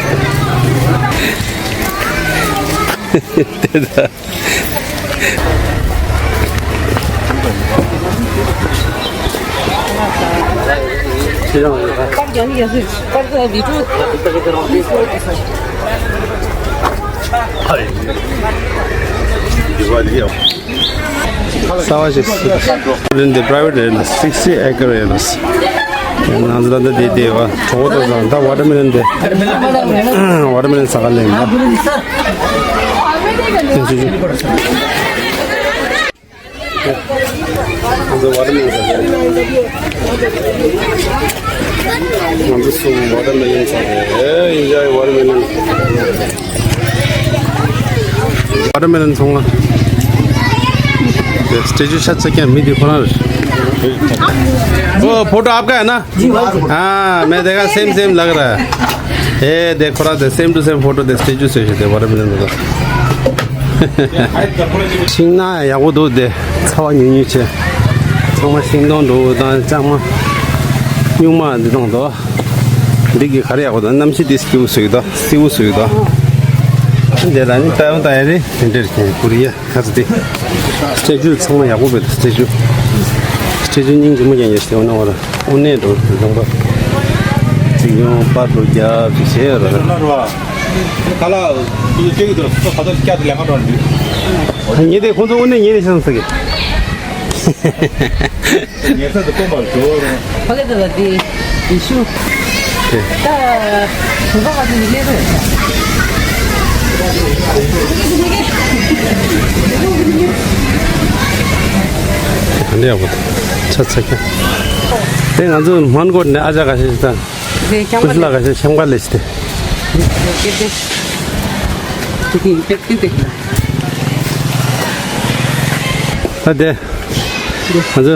དེ་ད། ས་བ་ཞིག་རིན་དེ་private རེད་ལ། sixty acre རེད་ལ། ང་ཚོ་ད་ལྟ་དེ་དེ་བ་གྲོགས་པོ་དང་ད་watermelon དེ། watermelon ཟ་ག་ལེན་ལ། དེ་ཚོ་ཅིག་ང་ཚོ་watermelon ཟ་ག་ལེན། ང་ཚོ་གསུམ་watermelon ཟ་ག་ལེན། ཨེ་enjoy watermelon། watermelon ཚོང་ལ། statue ཆ་ཚ་ཀྱང་མི་དེ་ཁོ་རང་རེད། वो फोटो आपका है ना? हाँ, मैं देखा, same same लग रहा है। ए, देखो रहा था, same to same photo दे, statue से दे, watermelon का। ཤིང་ནགས་ཡག་པོ་འདུག་དེ། ཚ་བ་ཉུང་ཉུང་བྱས། ཚང་མ་ཤིང་སྡོང་འདྲ་བོ་དང་ལྕང་མ། སྨྱུག་མ་འདི་དང་འདུག་འདི་གི་ག་རེ་ཡག་པོ་འདུག་གནམ་གཤིས་འདི་སྐྱིད་པོ་བཟོས་འདུག་སིལ་པོ་བཟོས་འདུག་དེ་ལ་ནི་ལྟ་ཡང་ལྟ་ཡ་རེད། དེ་འདྲ་རེད། ཀོ་རི་ཡ། ཁ་ཚ་དེ། statue ཚང་མ་ཡག་པོ་བེད། statue། statue སྙིང་རྗེ་མོ་རྒྱག་ཡས་ཞེ་འོ་ན་བ་ར། དངོས་གནས་འགྲོ་དུས་ཚང་མ། ཅིག་ཡོང་པར་འགྲོ་རྒྱབ་ཅིག་བྱས་ཡོད་ར། ད་ལ་དུ་ཅིག་དུ་ཁ་ཚ་སྐྱ་དེ་ལས་ཀ་འགྲོ་འདུག་ཉེ་དེ་ཁོང་ཚོ་དངོས་གནས་ཉེ་དེ་ཤང་ས་གི། ཉེ་ས་དུ་སྟོན་པར་འགྲོ་ར། ཕ་གི་དུ་ལ་དེ། ཡེ་ཤུ། ད། བུ་ག་བ་དེ་ལས་རེད། ཨ་ནི་ཡག་པོ་འདུག་ཆ་ཚ་ཁྱ། དེ་ང་ཚོ་མོན་གྷོ་ནས་ཨ་ཅག་ག་ཤེས་དང་། དེ་ཁྱམས་ཀ་ལས། ཀུ་ཤ་ལ་ག་ཤེས་ཁྱམས་ཀ་ལས་ཤི་དེ། དེ་དེ་དེ་དེ། དེ། ང་ཚོ་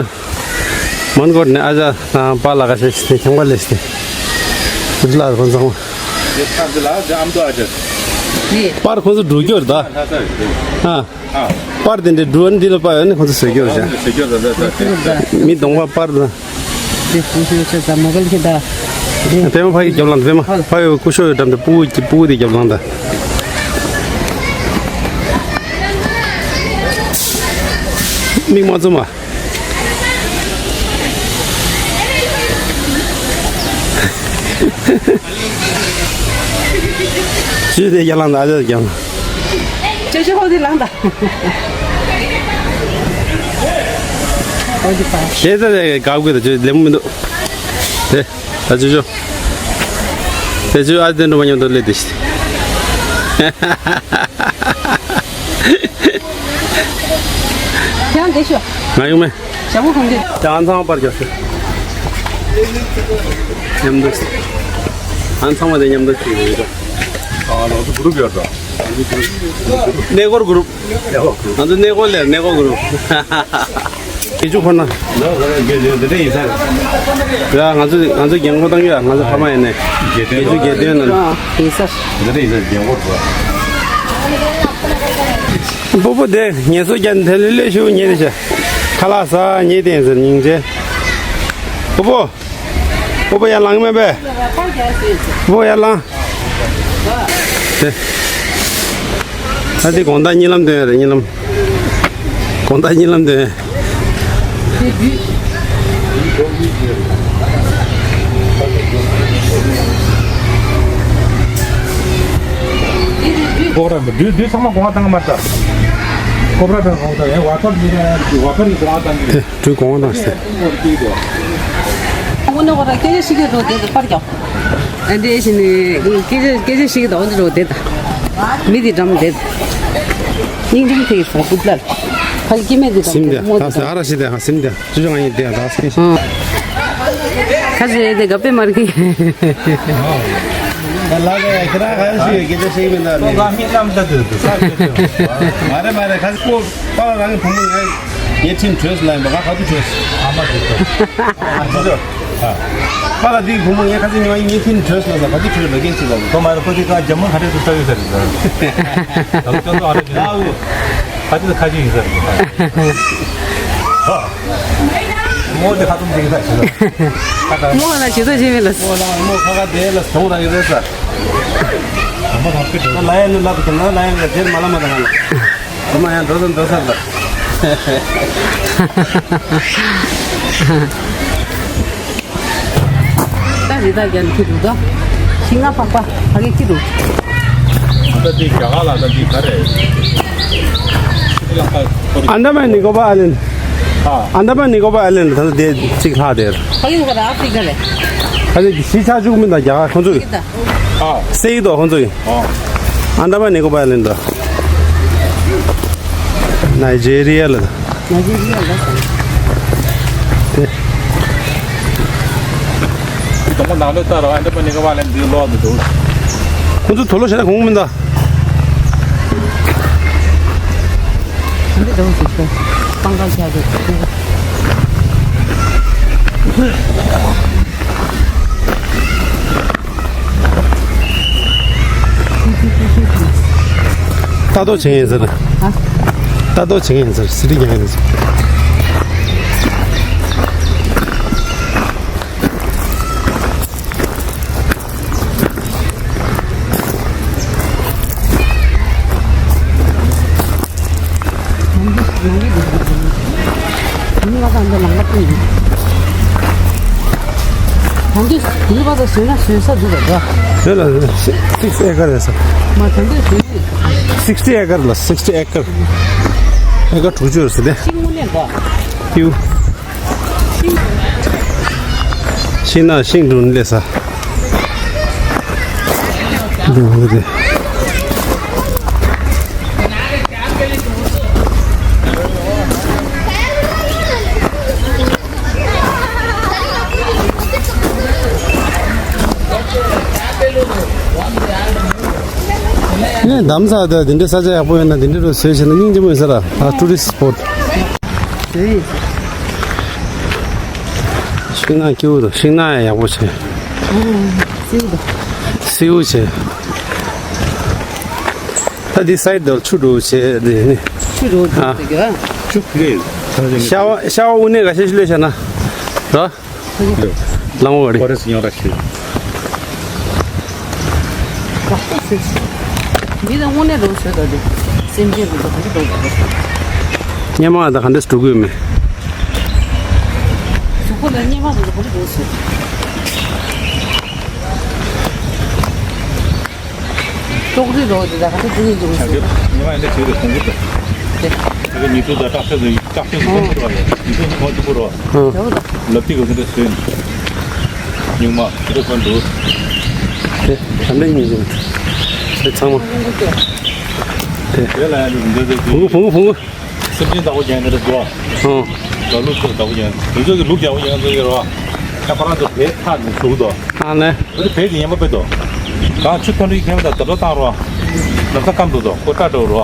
མོན་གྷོ་ནས་ཨ་ཅག་དང་པཱ་ལགས་ཀ་ཞིག་དེ་ཁྱང་པ་ལས་དེ། ཁོ་ཚོ་ལ་ཁོ་ཚང་མ། དེ་ཐང་དེ་ལ་དེ་ཨ་མདོ་ཨ་ཅག་པར་ཁོ་ཚོ་འགྲོ་རྒྱུ་རེད་ད། ཨ། པར་དེ་འདྲའི་འགྲོ་འདི་ལ་པར་ཡོད་ནི་ཁོ་ཚོ་བཟོ་རྒྱུ་རེད་ཤག་མི་གདོང་པ་པར་དང་། དེ་ཁོ་ཚོ་ཆ་ཚང་མོ་གལ་ཆེ་ད། པད་མ་ཕ་གི་རྒྱབ་ལངས་པད་མ་ཕ་གི་སྐུ་ཞབས་ཡོད་འགྲམ་དུ་སྤུ་གུ་སྤུ་གུ་དེ་རྒྱབ་ལངས་ད། མིག་མ་བཙུམ་མ། ཅི་དེ་རྒྱབ་ལངས་ད་ཨ་ཅག་རྒྱབ་ལངས། ཅོ་ཅོ་ཧོ་དེ་ལངས་ད། ཨོ་དེ་པ། ཤེས་ཚད་དེ་དགའ་དགོས་ད་ཅོ་ལེ་མོ་མི་འདུག་དེ། ད་ཅི་ཞོ། དེ་ཅི་ཨ་དེ་འགྲོ་མ་མཉམ་དུ་སླེབས་དེ་ཤི། ཁྱེད་རང་འདི་ཤོ། ང་ཡོང་མེད། ཞྭ་མོ་གང་གི། ད་ཨ་ཚང་མ་པར་རྒྱག་ཤོ། མཉམ་དུ། ཨ་ཚང་མ་དེ་མཉམ་དུ་ཅིག་རེད། ཨ་ལོ་ཚོ་གུ་རུབ་ཡོད་དོ། གནས་སྐོར་གུ་རུབ། ང་ཚོ་གནས་སྐོར་ལས་གནས་སྐོར་གུ་རུབ། དགེ་བཅུ་ཁོ་ན། ཡ་ང་ཚོ་ང་ཚོ་རྒན་གོག་བཏང་གི་ཡ་ང་ཚོ་ཕ་མ་ཡིན་ནས། དགེ་བཅུ་དགེ་འདུན་ན། ཡིན་ས། སྤོ་བོ་དེ་ངལ་གསོ་རྒྱག་འདི་ལས་ལས་ཤུགས་ཉེ་རེ་བྱ། ཁ་ལག་ཟ་ཉེ་དེ་ཟེར་སྙིང་རྗེ། སྤོ་བོ། སྤོ་བོ་ཡར་ལངས་མེད་པས། སྤོ་བོ་ཡར་ལངས། དེ། ད་དེ་དགོང་དག་གཉིད་ལམ་དོན་རེད་གཉིད་ལམ། དགོང་དག་གཉིད་ལམ་དོན། ཀོ་ར་འདི་འདི་ཚང་མ་གོང་བ་བཏང་གི་མ་རེད་ད། ཀོ་ར་དང་གོང་བ་བཏང་ཡང་བ་ཐོར་འདི་ན་བ་ཐོར་གྱི་གོང་བ་བཏང་གི་རེད། དུས་གོང་བ་དང་ཟེར། ཨ་ནི་འོ་ན་ཁོ་རང་སྐད་ཆ་བཤད་ཀྱི་འགྲོ་བསྡད་དང་པར་རྒྱག་ཨ་འདྲེ་བཞིན་ནི་སྐད་ཆ་སྐད་ཆ་བཤད་ཀྱི་འདུག་འོ་འདི་འགྲོ་བསྡད་དང་། མི་དེ་འགྲམ་བསྡད་དང་། སྙིང་རྗེ་མོ་དེ་ཡི་ས་སྐུ་པླ། ཕ་གི་སྐྱེ་དམན་དེ་འགྲམ་སིམ་དེ་མོ་དེ་ད་ས་ཨ་ར་ཤི་དེ་ཧ་སིམ་དེ་ཅི་ཅང་ཡིན་དེ་ད་སྐད་ཆ། ཁ་ཟེར་དེ་ག་པེ་མར་གི། ལ་ལ་ཁྱེད་རང་ག་ཞིག་སྐད་ཆ་བཤད་མི་འདུག་ནི། ང་མི་རྣམ་ད་དུ་དུ་ས་སྐད་ཆ། མ་རེད་མ་རེད་ཁ་སྐོ། པཱ་ལགས་རང་གི་བུ་མོ་ངས་ངའི་ཁྲིམས་བྲོས་ལ་ཡིན་པ་ང་ག་དུས་བྲོས། ཨ་མ་དུས་བྲོས། ཨ་ཅི་ཅོ། པཱ་ལགས་འདིའི་བུ་མོ་ངས་ཁ་སང་ཉོ་ངའི་ཁྲིམས་བྲོས་ལ་ས་ག་དུས་བྲོས་ལ་རྒན་ཅི་ལ། ཁོ་མ་རེད་ཁོ་དེ་ཀ་རྒྱ་མོ་ཁ་བྲལ་དུ་ལྟ་ཡོད་ས་རེད་ས། ད་ལོ་ཅོ་ཅོ་ཨ་རེ་ཅི་ལ་ཁ་ཅི་ལ་ཁ་ཅི་ཡིན་ས་རེད་ས། མོ་དེ་ཁ་ཚུམ་ཅིག་ས་ཅི་ལ། མོ་ལ་ཇི་ལྟར་བྱེད་མེད་ལ། མོ་ལ་མོ་ཁ་ཁ་དེ་ལ་གྱོང་རག་ཡོད་རེད་ས། ལ་ཡ་ནི་ལབ་ཀྱི་ན་ལ་ཡ་ནི་དེར་མ་ལ་མ་དང་ང་ལ། ཨ་མ་ཡང་འགྲོ་ས་འགྲོ་ས་ལ། ད་རི་དྭགས་རྒྱལ་ཁྱི་འདུག་དོ། ཤིང་ང་ཕག་པ་ཕ་གི་ཁྱི་འདུག་ད་འདི་རྒྱ་གར་ལ་ད་འདི་ག་རེ། ཨན་ད་མན་ནི་ཀོ་པར་ཨའི་ལེན། ཨ། ཨན་ད་མན་ནི་ཀོ་པར་ཨའི་ལེན་ད་ལྟ་དེ་གཅིག་ལྷག་དེར། ཕ་གི་ག་རེ་ཨ་ཧྥི་རི་ཀ་རེད། ཨ་ནི་གཞིས་ཆགས་བཅུ་གཉིས་དང་རྒྱ་གར་ཁོང་ཚོ་གི། ཨ། སེ་ཡི་དོ་ཁོང་ཚོ་ཡིན། ཨ། ཨན་ད་མན་ནི་ཀོ་པར་ཨའི་ལེན་ཌ། ནའི་ཇེ་རི་ཡ་ལ། ནའི་ཇེ་རི་ཡ་ལ་ཟེར། དེ། དང་པོ་ནང་ལོགས་ལྟ་རོགས་ཨན་ད་མན་ནི་ཀོ་པར་ཨའི་ལེན་ཌ་འདི་ལོག་འདུག་ཁོང་ཚོ་དུག་ལོག་བྱས་ན་གོང་མིན་ད། འདི་དང་ཟེར་ཏེ། སྤང་ཁ་རྒྱག་དགོས། ལྟ་རྟོག་བྱེད་ཡིན་ཟེར། ཨ། ལྟ་རྟོག་བྱེད་ཡིན་ཟེར་སི་ཏི་རྒྱག་ཡིན་ཟེར། ད་འདི་ཟུར་པ་དང་ཟོས་ན་ཟོས་ས་འདུག་ག་དེ་ལ་སིག་སི་ཨེ་ཀར་རེད་ས། མ་ད་འདི་ཟོས་ནས། སིག་སི་ཨེ་ཀར་ལ་སིག་སི་ཨེ་ཀར། ཨེ་ཀར་དྲུག་ཅུ་རེད་ས་དེ། ཤིང་མུ་ལེན་པ། ཏིའུ། ཤིང་ན་ཤིང་དྲུང་ལས་ས། འདུག་འདུག་དེ། ནས་འདམ་ས་དེ་འདི་འདྲའི་ས་ཆ་ཡག་པོ་ཡོད་ན་འདི་འདྲ་རུ་བཟོས་བྱས་ན་སྙིང་རྗེ་མོ་ཡིན་ས་ར། ཨ་ཊུ་རི་སི་ཊི་སི་པོ་ཊི། ཤིང་ནགས་སྐྱིད་པོ་འདུག་ཤིང་ནགས་ཡང་ཡག་པོ་བྱས། སེའུ་དང་། སེའུ་བྱས། ད་འདི་སའི་ཌི་དུ་ཆུ་འགྲོ་བྱས་འདི་ནི། ཆུ་འགྲོ་ཨ། འདུག་ཡ། ཆུ་ཕི་གེ། ཤ་བ་ཤ་བ་དབུ་ནས་ག་ཤེད་ཤུ་ལས་བྱ་ན། ར། ལང་བ་རེད། ཧོ་རེ་སི་ཉོ་ར་ཤི། འདི་ད་དངོས་གནས་རང་བཟོས་ད་དེ། སེམས་ཅན་དེ་ཚོ་ག་འདྲ་འགྲོ་དགོས། སྙེ་མ་ད་ག་འདྲས་འགྲོ་གི་ཡོད་མེད། གཟུགས་པོ་ལ་སྙེ་མ་དེ་ཚོ་ག་འདྲ་འགྲོ་ཟེར། ལྕོག་རི་རོ་དེ་ད་ག་འདྲ་འགྲོ་གི་འདུག་ཟེར། ཉི་མ་ཡིན་ད་ཞིག་རེད་གོང་གི་ད། དེ་ག་ཉི་ཚུ་ད་སྐྲག་ཤ་ཟེར་སྐྲག་ཤ་ཟེར་གོང་གི་རོ། ཉི་ཚུ་ཟེར་གོང་གི་རོ། ལབ་ཏི་ག་གི་འདྲ་ཟེར། ཉུང་མ་ཁྱེད་རང་འདུག་དེ་ག་འདྲ་ཡིན་ཟེར། དེ་ཚང་མ། དེ། དེ་ལ་ཡང་འདི་འདི་འདི། བུང་བུ་བུང་བུ་བུང་བུ། སེམས་ཅན་བདག་པོ་རྒྱག་འདི་རེད་འདུག་ཨང་། ལ་ལུག་ཚོ་བདག་པོ་རྒྱག་འདི་ཚོ་གི་ལུག་རྒྱག་པོ་རྒྱག་འདི་རེད་བ། ཁྱེད་ཁོ་རང་ཚོ་བེད་ཐག་ནས་ཚུགས་འདུག་ཨ་ནི། བེད་དེ་ཉན་པ་བེད་དོ། གང་ཆུ་ཐོན་རིགས་ཁྱེད་རང་ཚོ་བརྡབ་བཏང་རོགས། ལབ་ས་སྐམ་འདུག་དོ་ཁོ་སྐྲ་འདྲ་བོ་རོ།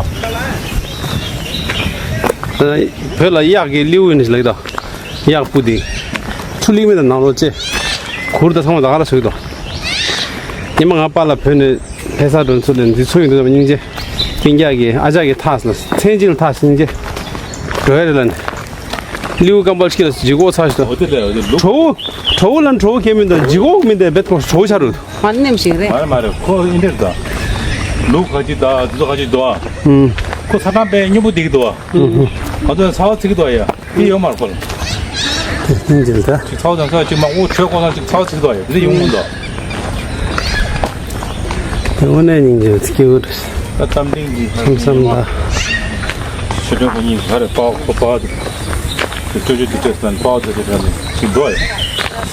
བོད་ལ་གཡག་གི་ལིའུ་ཡིན་ལགས་དོ། གཡག་སྤུ་དེ། ཆུ་ལིག་མི་དང་ནང་ལོགས་ཅེ། གུར་དང་ཚང་མ་ད་ག་ར་བཟོས་འདུག་ཉི་མ་ང་པཱ་ལགས་བོད་ནས་ཕེ་ས་འགྲོ་ཚུལ་ལས་འདི་ཚོ་ཡིན་འདུག་སྙིང་རྗེ། སྤུན་ཀྱག་གི་ཨ་ཅག་གི་ཐག་ལ་མཚན་གཅིག་ལ་ཐག་སྙིང་རྗེ། འགྲོ་ཡ་རེད་ལ་ནི། ལིའུ་ཀམ་པལ་ཤི་ལ་ལྗིད་ཁོག་ཚ་ཞིག་དང་། འོ་དེ་ལས་འོ་དེ་ལུག་བྲོ་བོ། བྲོ་བོ་ལ་བྲོ་བོ་ཁྱེད་མིན་དང་ལྗིད་ཁོག་མིན་དང་བེད་ཁོ་བྲོ་བོ་ཆ་རུ། མ་ནེམ་ཞིག་རེད། མ་རེད་མ་རེད་ཁོ་ཨིན་དེར་ད། ལུག་ག་ཅིག་ད་དེ་ཚོ་ག་ཅིག་འདུག་ཨ། ཁོ་ཚ་གྲང་པའི་སྙོམས་པོ་བསྡད་ཀྱི་འདུག་ཨ། ང་ཚོ་ཚ་བ་ཚིག་གི་འདུག་ཨ་ཡ། དེ་ཡོད་མ་རེད་ཁོ་ལ། དེ་ཅིག་ད། ཅིག་ཚ་བ་དང་ཚ་བ་ཅིག་མ་འོ་བྲོས་ཁོ་ཚང་ཅིག་ཚ་བ་ཚིག་གི་འདུག་ཨ་ཡ་དེ་ཡོང་གི་འདུག་དེ་དངོས་གནས་སྙིང་རྗེ་སྐྱིད་པོ་རེད། ད་གཏམ་གླེང་གི་ཧ་ལས་ཁམས་བསམ་ད། ཞེ་དྲག་ཁོ་གཉིས་ཧ་རེ་པའོ་ཁོ་པའོ་དེ། དེ་སྤྲོ་སྤྲོ་དེ་སྤྲད་སོང་པའོ་དེ་དེ་དྲན་ནས་ཞིག་འགྲོ་ཡ།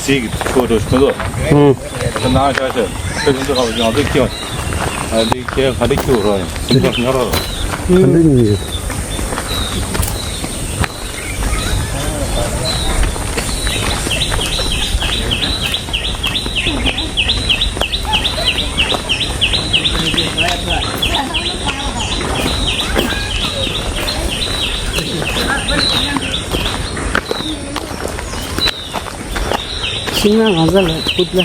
ཟིག་གི་ཁོ་འགྲོ་ཞིག་མི་འགྲོ། ཧུམ། དེ་ནང་ཤ་ཤ་ཁོ་ཚོ་ཁ་བ་ཡང་དེ་ཁྱེར། ཨ་དེ་ཁྱེར་ག་དེ་ཁྱེར་རོ་ཡ། དེ་ཁྱེར་ཉོ་རོ། ག་འདྲ་ཡིན་ཡོད། ཤིང་ནགས་གང་ས་ལ་ཕུད་ལ།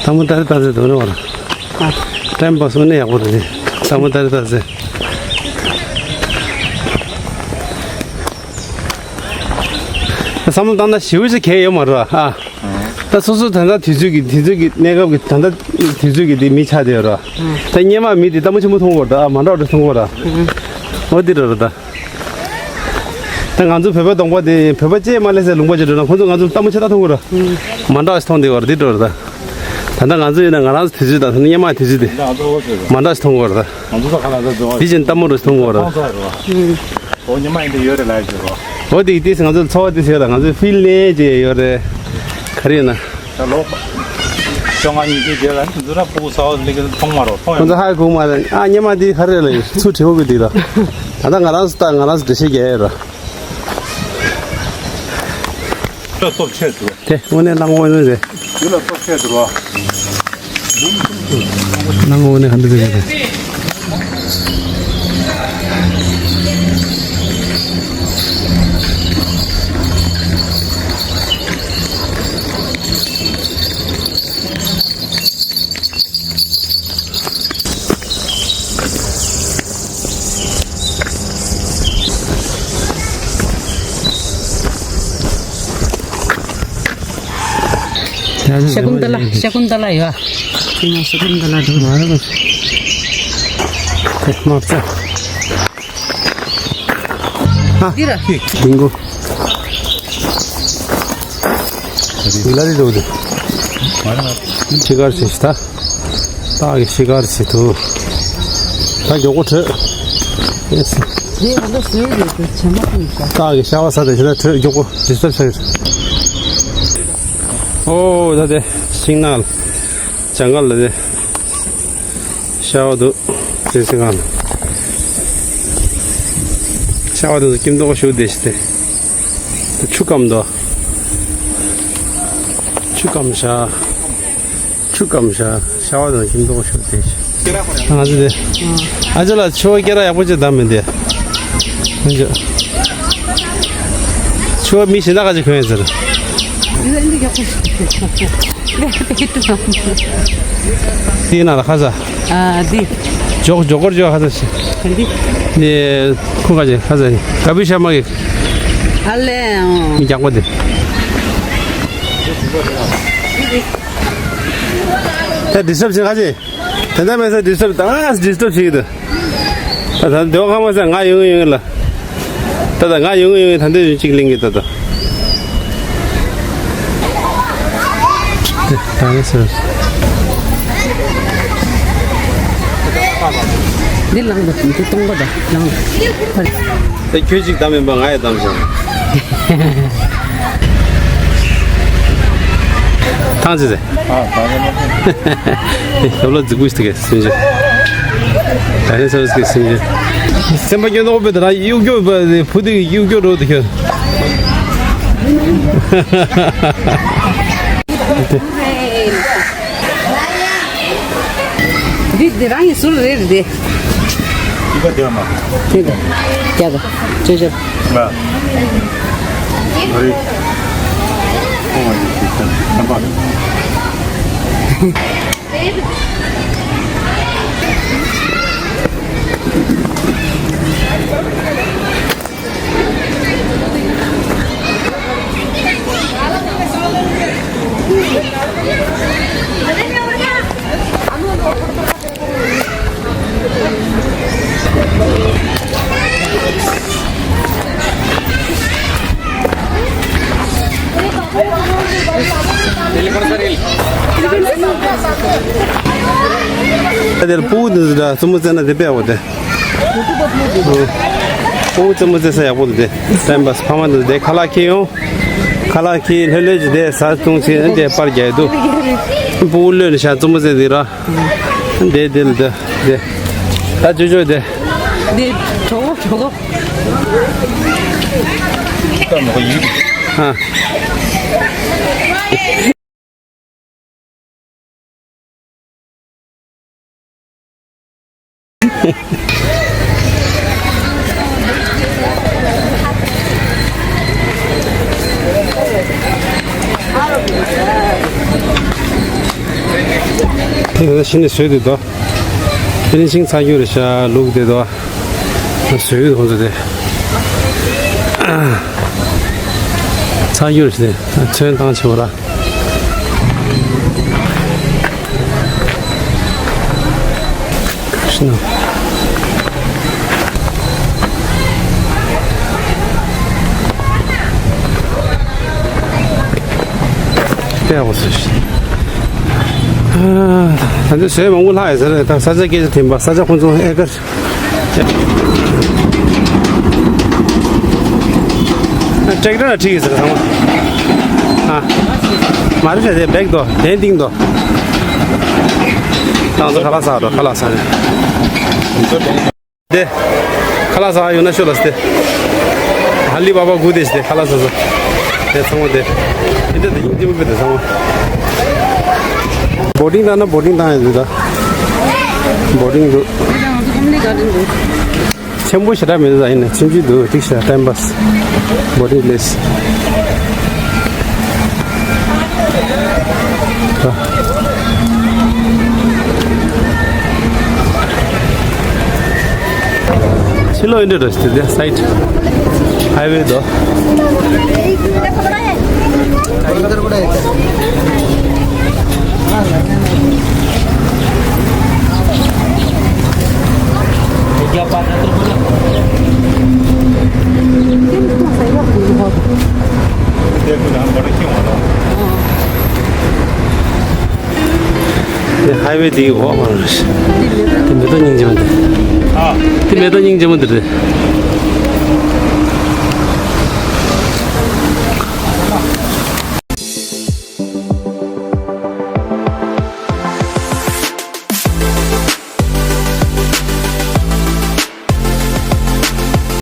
ལྟད་མོ་ལྟ་རེ་ལྟ་རེ་འདུག་ནི་བ་ལ། ཨ། ཊེམ་པ་སོང་ནས་ཡག་པོ་རེད། ལྟད་མོ་ལྟ་རེ་ལྟ་རེ། བསམ་བློ་བཏང་ན་ཞེ་པོ་ཅིག་གལ་ཡོད་མ་རེད་བ་ཨ། ད་སོ་སོ་ད་ལྟ་དུས་ཚོད་ཀྱི་དུས་ཚོད་ཀྱི་གནས་སྐབས་ཀྱི་ད་ལྟ་དུས་ཚོད་ཀྱི་དེ་མི་ཆགས་བསྡད་ཡོད་རེད་བ། ད་སྔོན་མ་མི་དེ་ལྟད་མོ་ཆེན་པོ་མཐོང་གི་ཡོད་རེད་ད་ཨ་མ་འདྲ་བ་འདྲ་མཐོང་གི་ཡོད་རེད། འོ་དེ་འདྲ་རེད་ད། ད་ང་ཚོ་བོད་པའི་གདོང་པ་དེ་བོད་པ་སྐྱེས་མ་སླེབས་སའི་ལུང་པ་ཅིག་འགྲོ་ན་ཁོང་ཚོ་ང་ཚོ་ལྟད་མོ་ཆེ་ད་མཐོང་གི་རེད། མ་འདྲ་བ་ཞིག་མཐོང་བསྡད་ཡོད་རེད་དེ་འདྲ་རེད་ད། ད་ལྟ་ང་ཚོ་ཡིན་ན་ང་རང་ཚོ་དུས་ཚོད་དང་ད་ལྟ་སྔོན་མ་དུས་ཚོད་དེ་མ་འདྲ་བ་ཞིག་མཐོང་གི་ཡོད་རེད་ད། ང་ཚོ་ད་ག་ལ་ད་འགྲོ་བ་དེ་བཞིན་ལྟད་མོ་རུ་མཐོང་གི་ཡོད་རེད་ད། འོ་ཉི་མ་ཡིན་དུས་ཡོད་རེད་ལབ་ཀྱི་རོ། འོ་དེ་དེས་ང་ཚོ་འཚོ་བ་དེ་ཟེར་ལ་ང་ཚོའི་ཕི་ལེ་ཅེས་ཡོད་རེད། ག་རེ་ཡིན་ན། ད་ལོ་བཅོ་ལྔ་ཉི་ཤུ་རྗེས་ལ་འཛུ་ར་སྤུ་གུ་ཟ་བ་ལེགས་མཐོང་མ་རོ་མཐོང་ཁོང་ཡོང་། ཚོ་ཧ་གོ་མ་རེད་ཨ་སྔོན་མ་དེ་ག་རེ་ལ་ཚུར་བྲེལ་བོ་གི་དེ་ལ། ད་ལྟ་ང་རང་ཚོ་ལྟ་ང་རང་ཚོ་འགྲེལ་བཤད་རྒྱག་ཡོད་ར། ད་སྟོབས་ཆེ་འདུག་དེ་དངོས་གནས་གླང་པོ་ཡིན་ཟེར། དེ་ལ་སྟོབས་ཆེ་འདུག་རོ། གླང་པོ་ནི་ག་འདྲ་འདུག་ག་དེ། ཤ་ཀུན་ཏ་ལ་ཤ་ཀུན་ཏ་ལ་ཡོད། ཤ་ཀུན་ཏ་ལ་འདུག་མ་རེད། དམག་རྩ། འདི་ར། ལིང་གུ། ལ་རི་རོ་རི། ཤི་གར་ཞིག་ད། སྟག་གི་ཤི་གར་ཞིག་ཏུ། ད་མགྱོགས་པོ་བྲོས། ཡེས། རེད་ང་ཚོ་བཟོས་ཡོད་དེ་བྱེ་མ་ཐོན་ཤག་སྟག་གི་ཤ་བ་ཟ་དེ་ཤི་ད་བྲོས་མགྱོགས་པོ་ཇི་ལྟར་ཆགས་ཡོད། ཨོ་ད་དེ་ཤིང་ནགས་ལ། ཇང་གལ་ལ་དེ། ཤ་བ་འདུག་དེ་སེ་གང་། ཤ་བ་དེ་ཚོ་སྐྱིད་མདོག་ཞུ་བསྡད་ཤི་སྟེ། ཆུ་སྐམ་འདུག་ཆུ་སྐམ་ཤ། ཆུ་སྐམ་ཤ། ཤ་བ་དེ་ཚོ་སྐྱིད་མདོག་ཞུ་བསྡད་ཤི། ང་ཚོ་དེ། ཨ་ཅག་ལ་ཆུ་བ་སྐེ་རགས་ཡག་པོ་ཅིག་བསྡམས་མེད་དེ། ཆུ་བ་མི་གཞན་དག་ག་ཅིག་གོན་ཡོད་ཟེར། དེའི་ནང་ལ་ཁ་ཟ། ཨ་འདི། ཇོག་ཇོག་གོར་ཇོག་ཁ་ཟ་ཞིག་འདི། འདི་ཁོ་ག་ཅིག་ཁ་ཟ་ཡིན། ག་བི་ཤ་མ་གི། ཨ་ལེ་ཨང་། མི་རྒྱག་པ་འདི། ད་ཌི་སི་ཊབ་བྱེད་ག་ཅིག་ད་ལྟ་མེད་ས་ཌི་སི་ཊབ་ད་ཌི་སི་ཊབ་བྱེད་ཀྱི་འདུག་ད་ད་འདོད་ཁ་མ་ཟ་ང་ཡོང་ཡོང་ལ། ད་ད་ང་ཡོང་ཡོང་ད་འདོད་ཡོང་གཅིག་གླེང་གི་ད་ད། ད་ནི་ཟེར། འདི་ལངས་འདུག་འདི་སྟོང་པ་ད་ལངས་འདུག་ད་ཁྱོད་གཅིག་བདམས་ཡིན་པ་ང་ཡང་བདམས་སོང་། ཐང་ཆད་ཟེར། ཨ་ད་ནི་མ་ཐང་། ཡབ་ལ་རྫིག་པོ་ཞིག་གི་སེམས་ཅན། ད་ནི་ས་རུ་ཞིག་གི་སེམས་ཅན། སེམས་པ་སྐྱོ་མདོག་དཔེ་དེ་རང་གཡུག་སྐྱོ་བ་དེ་བུ་དེ་གི་གཡུག་སྐྱོ་འགྲོ་དེ་ཁྱོད། འདི་འདི་རང་གི་ཟུར་རེད་རེད། འདི་ག་དེ་མ། དེ་ག་རྒྱ་ག་ཅོ་ཅོ། ང་རེད། ཁོང་ང་ཡི་ཁྱེད་ཚན་ཁམས་པ། དེར་སྤུ་གུ་འདི་འདྲ་རྩུབ་མོ་བཙལ་ན་དེ་དཔེ་ཡག་པོ་དེ། སྤུ་གུ་རྩུབ་མོ་བཙལ་ས་ཡག་པོ་འདུག་དེ། ཊའིམ་པཱས་ཕ་མ་འདི་དེ་ཁ་ལག་ཁྱེར་ཡོང་། ཁ་ལག་ཁྱེར་ལྷོད་ལྷོད་ཀྱིས་དེ་ཟ་བཏུང་ཚེ་འདི་པར་རྒྱག་འདུག་སྤུ་གུ་གློད་ནས་བཞག་རྩུབ་མོ་བཙལ་འདི་ར། འདི་འདི་ལ་འདི་འདི། ད་ཅོ་ཅོ་འདི། འདི་གྲོགས་པོ་གྲོགས་པོ། ཨ། དེ་ནས་ཕྱི་ནས་བཟོས་དེ་དོ། ཕི་ནི་ཤིང་ཚ་རྒྱུ་རེད་ཤག་ལུག་དེ་དོ། བཟོས་ཡོད་ཁོང་ཚོ་དེ། ཚ་རྒྱུ་རེད་ཤག་དེ་ཚོན་བཏང་ཆེ་བ་ར། ཤི་ན། ལྟ་ཡག་པོ་བཟོས་ཤག་ད་ལྟ་ཟས་མང་པོ་ལྷག་ཡོད་ས་རེད། ད་ས་ཆ་སྐད་ཆ་དྲན་པ་ས་ཆ་ཁོང་ཚོ་ཨེ་ཀར། ཊེག་ཊར་ལ་ཁྲིད་ཡོད་ཟེར་ཚང་མ། ཨ། མ་རེད་ཤག་དེ་བེག་དོ་དེ་སྟེང་དོ། ཏང་ཚོ་ཁ་ལག་ཟ་རོ་ཁ་ལག་ཟ་ནས། དེ། ཁ་ལག་ཟ་ཡོང་ན་ཤོད་ལ་སྟེ། ཧ་ལི་བ་བ་གུ་དེ་སྟེ་ཁ་ལག་ཟ་ཟ། དེ་ཚང་མ་དེ། དེ་འདྲ་དེ་ཡིན་དེ་མི་དཔེ་དེ་ཚང་མ། བོ་ཊིང་བཏང་ན་བོ་ཊིང་བཏང་ཡོད་འདུག་ད། བོ་ཊིང་འདུག་ཆེན་པོ་ཞེ་དྲག་མི་འདུག་ད་ཡིན་ན་ཆུང་ཆུང་འདུག་ཏིག་ཤ་ཊའིམ་པཱས། བོ་ཊིང་པི་ལེ་སི། ཕྱི་ལོགས་ཡིན་འདྲ་འདྲ་ཞིག་དེ་སའིཌ་ཧའི་ཝེ་དོ། དེ་ཧའི་ཝེ་དེའི་འོག་མ་རེད། དེ་མེ་ཏོག་སྙིང་རྗེ་མོ་འདི། ཨ། དེ་མེ་ཏོག་སྙིང་རྗེ་མོ་འདི་རེད།